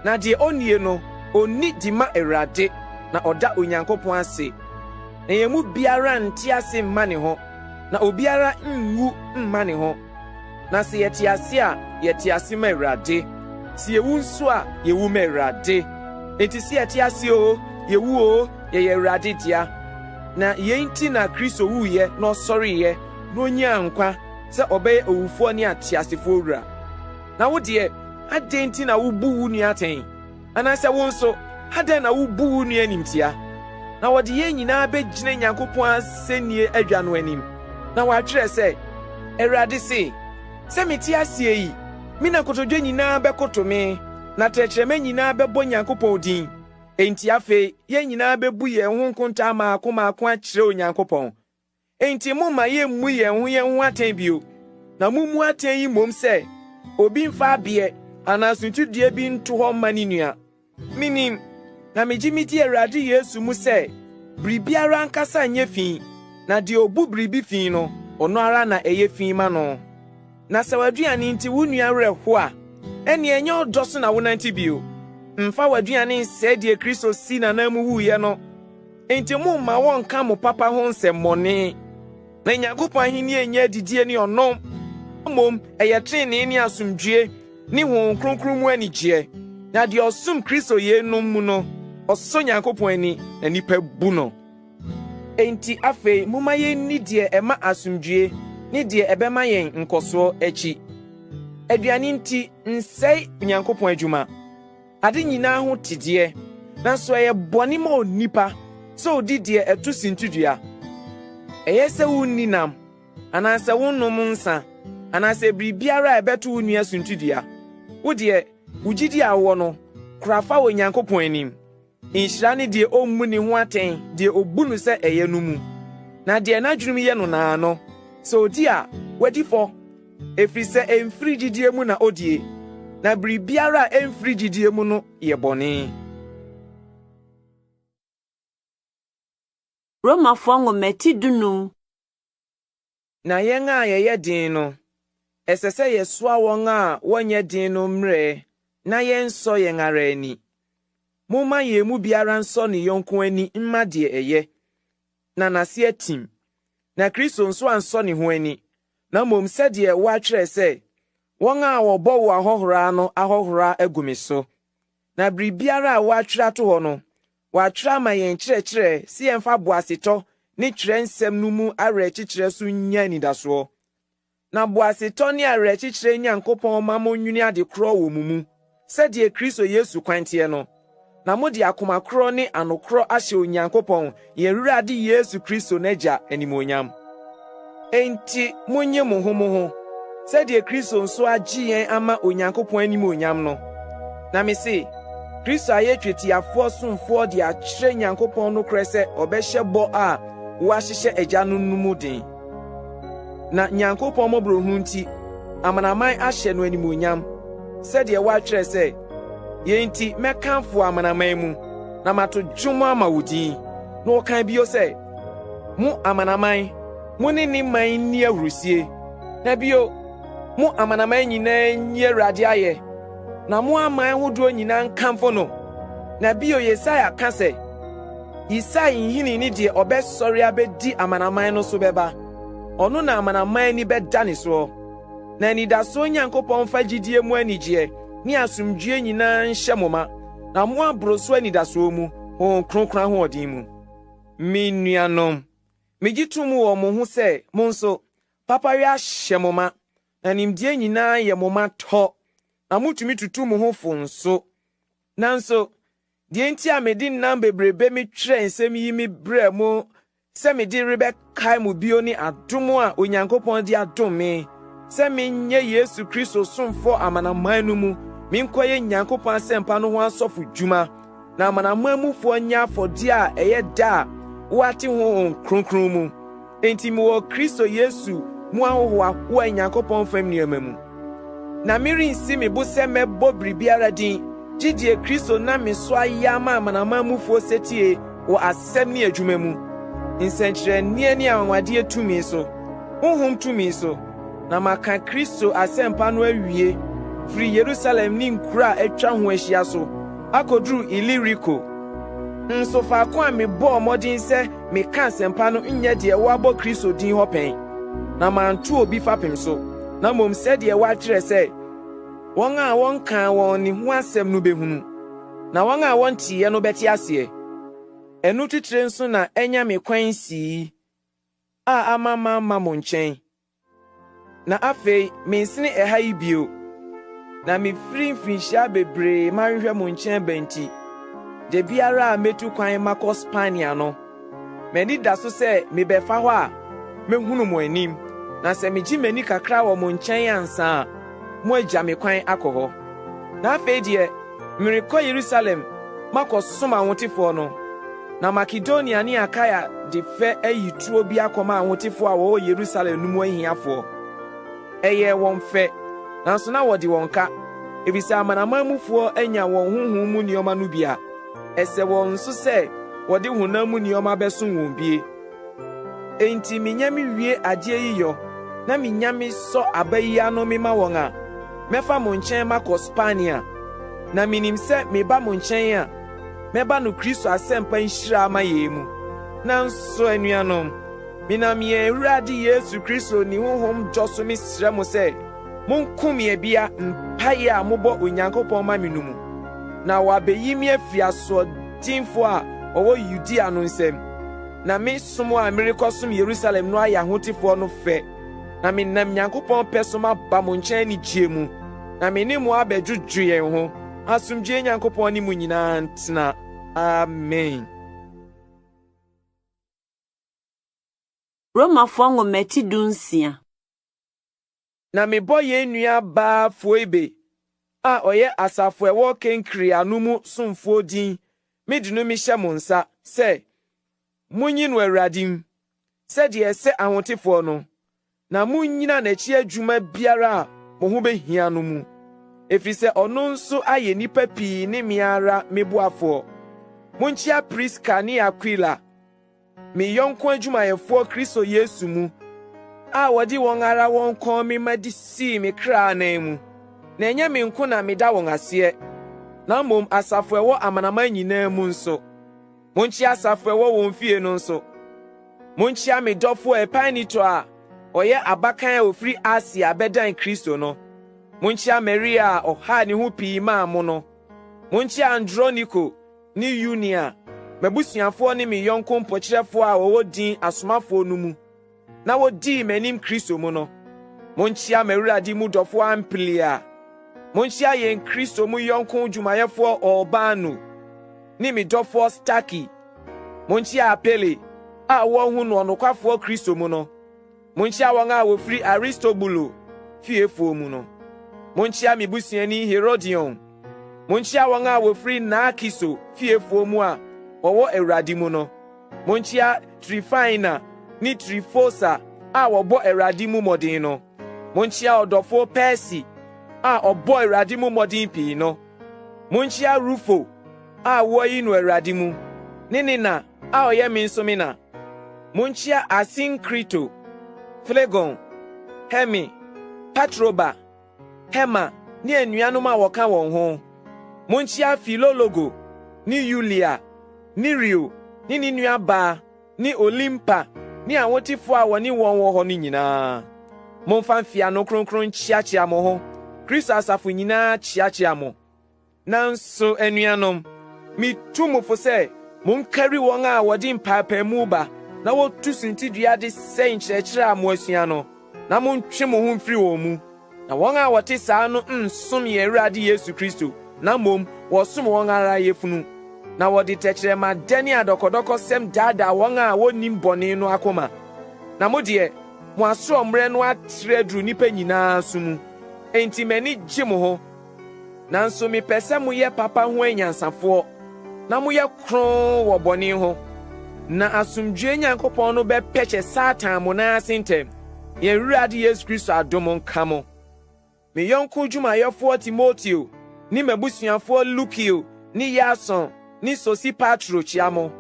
Na deɛ onnie no, onni di ma Awurade, na ɔda Onyankopɔn ase. Na yɛn mu biara nte ase mma ne ho, na obiara nwu mma ne ho. Na sɛ yɛte ase a, yɛte ase ma Awurade. Sɛ yewu nso a, yewu ma Awurade. Enti sɛ yɛte ase oo, yewu oo, yɛyɛ Awurade dea. Na yei nti na Kristo wuiɛ na ɔsɔreeɛ na onyaa nkwa sɛ ɔbɛyɛ owufoɔ ne ateasefoɔ wura. Na wo deɛ, adɛn nti na wubu wo nua atɛn? Anaasɛ wo nso, adɛn na wubu wo nua animtia? Na wɔde yɛn nyinaa begyina Nyankopɔn asɛnnie adwa no anim, na wɔatwerɛ sɛ, Awurade se, Sɛ mete aseɛ yi, me na nkotodwe nyinaa bɛkoto me, na tɛkyerɛma nyinaa bɛbɔ Nyankopɔn din. Enti afei yɛn nyinaa bebu yɛn ho nkontaa mmaako mmaako akyerɛ Onyankopɔn. Enti momma yemmu yɛn ho yɛn ho atɛn bio, na mummu atɛn yi mmom sɛ, obi mfa abeɛ anaa suntidua bi nto hɔ mma ne nua. Minim, na migye midi Awurade Yesu mu sɛ biribiara ankasa nyɛ fi, na deɛ obu biribi fi no, ɔno ara na ɛyɛ fi ma no. Na sɛ w'aduane nti wo nua werɛ how a, ɛnneɛ ɛnyɛ ɔdɔ so na wonante bio. Mfa w'aduane nsɛe deɛ Kristo sii n'ananmu wuiɛ no. Enti momma wɔnnka mo papa ho nsɛmmɔne. Na Nyankopɔn ahenni nyɛ adidie ne ɔnom, mmom ɛyɛ trenee ne asomdwoe ne Honhom Kronkron mu anigyeɛ. Na deɛ ɔsom Kristo yeinom mu no, ɔsɔ Nyankopɔn ani, na nnipa bu no. Enti afei momma yenni deɛ ɛma asomdwoe ne deɛ ɛbɛma yɛn nkɔsoɔ akyi. Aduane nti nsɛe Onyankopɔn adwuma. Ade nyinaa ho te deɛ, nanso ɛyɛ bɔne ma onipa sɛ odi deɛ ɛto sintidua. Ɛyɛ sɛ wunni nam, anaasɛ wonnom nsa, anaasɛ biribiara a ɛbɛto wo nua suntidua. Wo deɛ, wo gyidi a wowɔ no, Kora fa wɔ Nyankopɔn anim. Nhyira ne deɛ ɔmmu ne ho atɛn deɛ ɔbu no sɛ ɛyɛ no mu. Na deɛ n'adwenem yɛ no naa no, sɛ ɔdi a, wadi fɔ, ɛfiri sɛ ɛmfiri gyidie mu na ɔdie, na biribiara a ɛmfiri gyidie mu no yɛ bɔne. Romafoɔ nwoma ti 15. Na yɛn a yɛyɛ den no, ɛsɛ sɛ yɛsoa wɔn a wɔnyɛ den no mmerɛ na yɛnsɔ yɛn ara ani. Momma yɛn mu biara nsɔ ne yɔnko ani mma deɛ ɛyɛ, na n'ase atim. Na Kristo nso ansɔ ne ho ani, na mmom sɛdeɛ wɔatwerɛ sɛ, Wɔn a wɔbɔ wo ahohora no ahohora agu me so. Na biribiara a wɔatwerɛ ato hɔ no, wɔatwerɛ ama yɛn nkyerɛkyerɛ sɛ yɛmfa boasetɔ ne twerɛ nsɛm no mu awerɛkyekyerɛ so nnya anidasoɔ. Na boasetɔ ne awerɛkyekyerɛ Nyankopɔn ma monwene ade korɔ wɔ mo mu, sɛdeɛ Kristo Yesu kwan teɛ no, na mode akoma korɔ ne ano korɔ ahyɛ Onyankopɔn, yɛn Awurade Yesu Kristo n'Agya animuonyam. Enti monnye mo ho mo ho, sɛdeɛ Kristo nso agye yɛn ama Onyankopɔn animuonyam no. Na mise, Kristo ayɛ twetiafoɔ somfoɔ de akyerɛ Nyankopɔn nokorɛ sɛ ɔbɛhyɛ bɔ a wɔahyehyɛ agyanom no mu den. Na Nyankopɔn mmɔborɔhunu nti, amanaman ahyɛ no animuonyam, sɛdeɛ wɔatwerɛ sɛ, Yei nti mɛkamfo wo amanaman mu, na mato dwom ama wo din. Na ɔkan bio sɛ, Mo amanaman, mo ne ne man nni ahurisie. Na bio, Mo amanaman nyinaa nyi Awurade ayɛ, na mo aman hodoɔ nyinaa nkamfo no. Na bio Yesaia ka sɛ, Yisai nhini ne deɛ ɔbɛsɔre abɛdi amanaman no so bɛba, ɔno na amanaman ani bɛda ne soɔ. Na anidasoɔ Nyankopɔn mfa gyidie mu anigyeɛ ne asomdwoeɛ nyinaa nhyɛ mo ma, na moaboro so anidasoɔ mu, Honhom Kronkron ahoɔden mu. Me nuanom, megye to mu wɔ mo ho sɛ mo nso, papayɛ ahyɛ mo ma, na nimdeɛ nyinaa yɛ mo ma tɔ, na motumi tutu mo ho fo nso. Nanso, deɛ enti a mede nnam bebrebe metwerɛ nsɛm yi mebrɛɛ mo sɛ mede rebɛkae mo bio ne adom a Onyankopɔn de adom me sɛ menyɛ Yesu Kristo somfoɔ amanaman no mu, menkɔyɛ Nyankopɔn asɛmpa no ho asɔfodwuma, na amanaman mufoɔ nyɛ afɔdeɛ a ɛyɛ dɛ a wɔate Honhom Kronkron mu. Enti mewɔ Kristo Yesu mu ahohoahoa Nyankopɔn fam nneɛma mu. Na merensi me bo sɛ mɛbɔ biribiara din, gye deɛ Kristo nam me so ayɛ ama amanaman mufoɔ setie wɔ asɛm ne adwuma mu, nsɛnkyerɛnneɛ ne anwanwadeɛ tumi so, honhom tumi so, na maka Kristo asɛmpa no awie firi Yerusalem ne nkuro a atwa ho ahyia so akɔduru Iliriko. Nso faako a mebɔɔ mmɔden sɛ meka asɛmpa no nyɛ deɛ wɔabɔ Kristo din hɔ pɛn, na manto obi fapem so, na mmom sɛdeɛ wɔatwerɛ sɛ, Wɔn a wɔnkaa wɔn ne ho asɛm no bɛhunu, na wɔn a wɔnteeɛ no bɛte aseɛ. Ɛno titire nso na anya me kwan sii a ama mamma mo nkyɛn. Na afei mensene ɛha yi bio, na mefiri mfirinhyia bebree mahwehwɛ mo nkyɛn ba nti, da biara a metu kwan makɔ Spania no, m'ani da so sɛ mebɛfa hɔ a, mehunu mo anim, na sɛ megye m'ani kakra wɔ mo nkyɛn ansa a, moagya me kwan akɔ hɔ. Na afei deɛ, merekɔ Yerusalem makɔsom ahotefoɔ no, na Makedonia ne Akaia de fɛ ayi toɔ bi akɔma ahotefoɔ a wɔwɔ Yerusalem no mu ahiafoɔ. Ɛyɛɛ wɔn fɛ, nanso na wɔde wɔn ka, efisɛ amanaman mufoɔ anya wɔn honhom mu nneɛma no bi a, ɛsɛ wɔn nso sɛ wɔde honam mu nneɛma bɛsom wɔn bie. Enti minya miwie adeɛ yi yɔ na minya mesɔ aba yi ano mema wɔn a, mɛfa mo nkyɛn makɔ Spania. Na minim sɛ meba mo nkyɛn a, mɛba no Kristo asɛmpa nhyira amayɛ mu. Nanso anuanom, menam yɛn Awurade Yesu Kristo ne Honhom dɔ so mesrɛ mo sɛ, monko me abia mpae a mobɔ Onyankopɔn ma me no mu, na wɔabeyi me afiri asoɔdenfo a wɔwɔ Yudea no nsam, na me som a merekɔsom Yerusalem no ayɛ ahotefoɔ no fɛ, na menam Nyankopɔn pɛ so maba mo nkyɛn anigyeɛ mu, na me ne mo abɛdwodwo yɛn ho. Asomdwoe Nyankopɔn ne mo nyinaa ntena. Amen. Romafoɔ nwoma ti 16. Na mebɔ yɛn nua baa Foibe a ɔyɛ asafo a ɛwɔ Kenkrea no mu somfoɔ din mede no mehyɛ mo nsa sɛ, munyi no Awurade mu, sɛdeɛ ɛsɛ ahotefoɔ no, na munnyina n'akyi adwuma biara a mo ho behia no mu, ɛfiri sɛ ɔno nso ayɛ nnipa pii ne me ara me boafoɔ. Monkyia Priska ne Akwila, me yɔnko adwumayɛfoɔ Kristo Yesu mu, a wɔde wɔn ara wɔn kɔn mema de sii me kra anan mu. Na ɛnyɛ me nko na meda wɔn aseɛ, na mmom asafo a ɛwɔ amanaman nyinaa mu nso. Monkyia asafo a ɛwɔ wɔn fie no nso. Monkyia me dɔfo Epainito a ɔyɛ abakan a ofiri Asia bɛdan Kristo no. Monkyia Maria a ɔhaa ne ho pii maa mo no. Monkyia Androniko ne Yunia, m'abusuafoɔ ne me yɔnko mpokyerɛfoɔ a wɔwɔ din asomafoɔ no mu, na wodii m'anim Kristo mu no. Monkyia m'Awurade mu dɔfo Amplia. Monkyia yɛn Kristo mu yɔnko dwumayɛfoɔ Urbano ne me dɔfoɔ Staki. Monkyia Apele a wɔahu no ɔnokwafoɔ Kristo mu no. Monkyia wɔn a wofiri Aristobulo fiefoɔ mu no. Monkyia me busuani Herodion. Monkyia wɔn a wofiri Narkiso fiefoɔ mu a wɔwɔ Awurade mu no. Monkyia Trifaina ne Trifosa a wɔbɔ Awurade mu mmɔden no. Monkyia ɔdɔfoɔ Persi a ɔbɔ Awurade mu mmɔden pii no. Monkyia Rufo a wɔayi no Awurade mu, ne ne na a ɔyɛ me nso me na. Monkyia Asinkrito, Flegon, Herme, Patroba, Herma ne anuanom a wɔka wɔn ho. Monkyia Filologo ne Yulia, Nereo ne ne nuabaa ne Olimpa ne ahotefo a wɔne wɔn wɔ hɔ no nyinaa. Momfa mfeano kronkron nkyeakyea mo ho. Kristo asafo nyinaa kyeakyea mo. Nanso, anuanom, mitu mo fo sɛ monkari wɔn a wɔde mpaapaemu ba na wotu suntidua de sɛe nkyerɛkyerɛ a moasua no, na montwe mo ho mfiri wɔn mu. Na wɔn a wɔte saa no nsom yɛn Awurade Yesu Kristo, na mmom wɔsom wɔn ara yafunu. Na wɔde tɛkyerɛma dɛ ne adɔkɔdɔkɔsɛm daadaa wɔn a wonnim bɔne no akoma. Na mo deɛ, mo asoɔmmerɛ no atre aduru nnipa nyinaa so mu. Enti m'ani gye mo ho. Nanso mepɛ sɛ moyɛ papa ho anyansafoɔ, na moyɛ kronn wɔ bɔne ho. Na asomdwoe Nyankopɔn no bɛpɛkyɛ Satan mo nan ase ntɛm. Yɛn Awurade Yesu Kristo adom nka mo. Me yɔnko dwumayɛfoɔ Timoteo ne m'abusuafoɔ Lukio ne Yason ne Sosipatro kyia mo.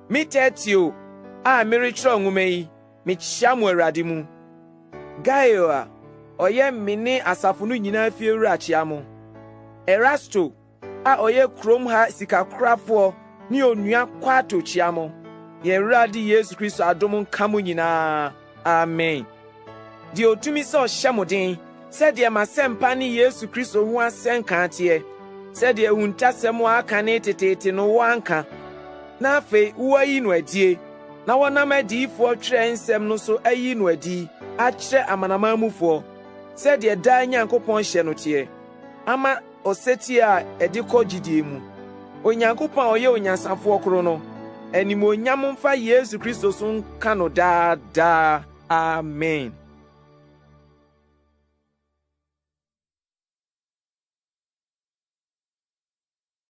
Me Tertio a meretwerɛ nwoma yi, Mekyia mo Awurade mu. Gaio a ɔyɛ me ne asafo no nyinaa fiewura kyia mo. Erasto a ɔyɛ kurom ha sikakorafoɔ ne onua Kwarto kyia mo. Yɛn Awurade Yesu Kristo adom nka mo nyinaa. Amen. Deɛ otumi sɛ ɔhyɛ mo den sɛdeɛ m'asɛmpa ne Yesu Kristo ho asɛnka teɛ, sɛdeɛ ahuntasɛm a aka ne teteete no wɔanka, na afei wɔayi no adie, na wɔnam adiyifoɔ twerɛ nsɛm no so ayi no adi akyerɛ amanaman mufoɔ, sɛdeɛ daa Nyankopɔn hyɛ no teɛ, ama osetie a ɛde kɔ gyidie mu. Onyankopɔn a ɔyɛ onyansafoɔ koro no, animuonyam mfa Yesu Kristo so nka no daa daa. Amen.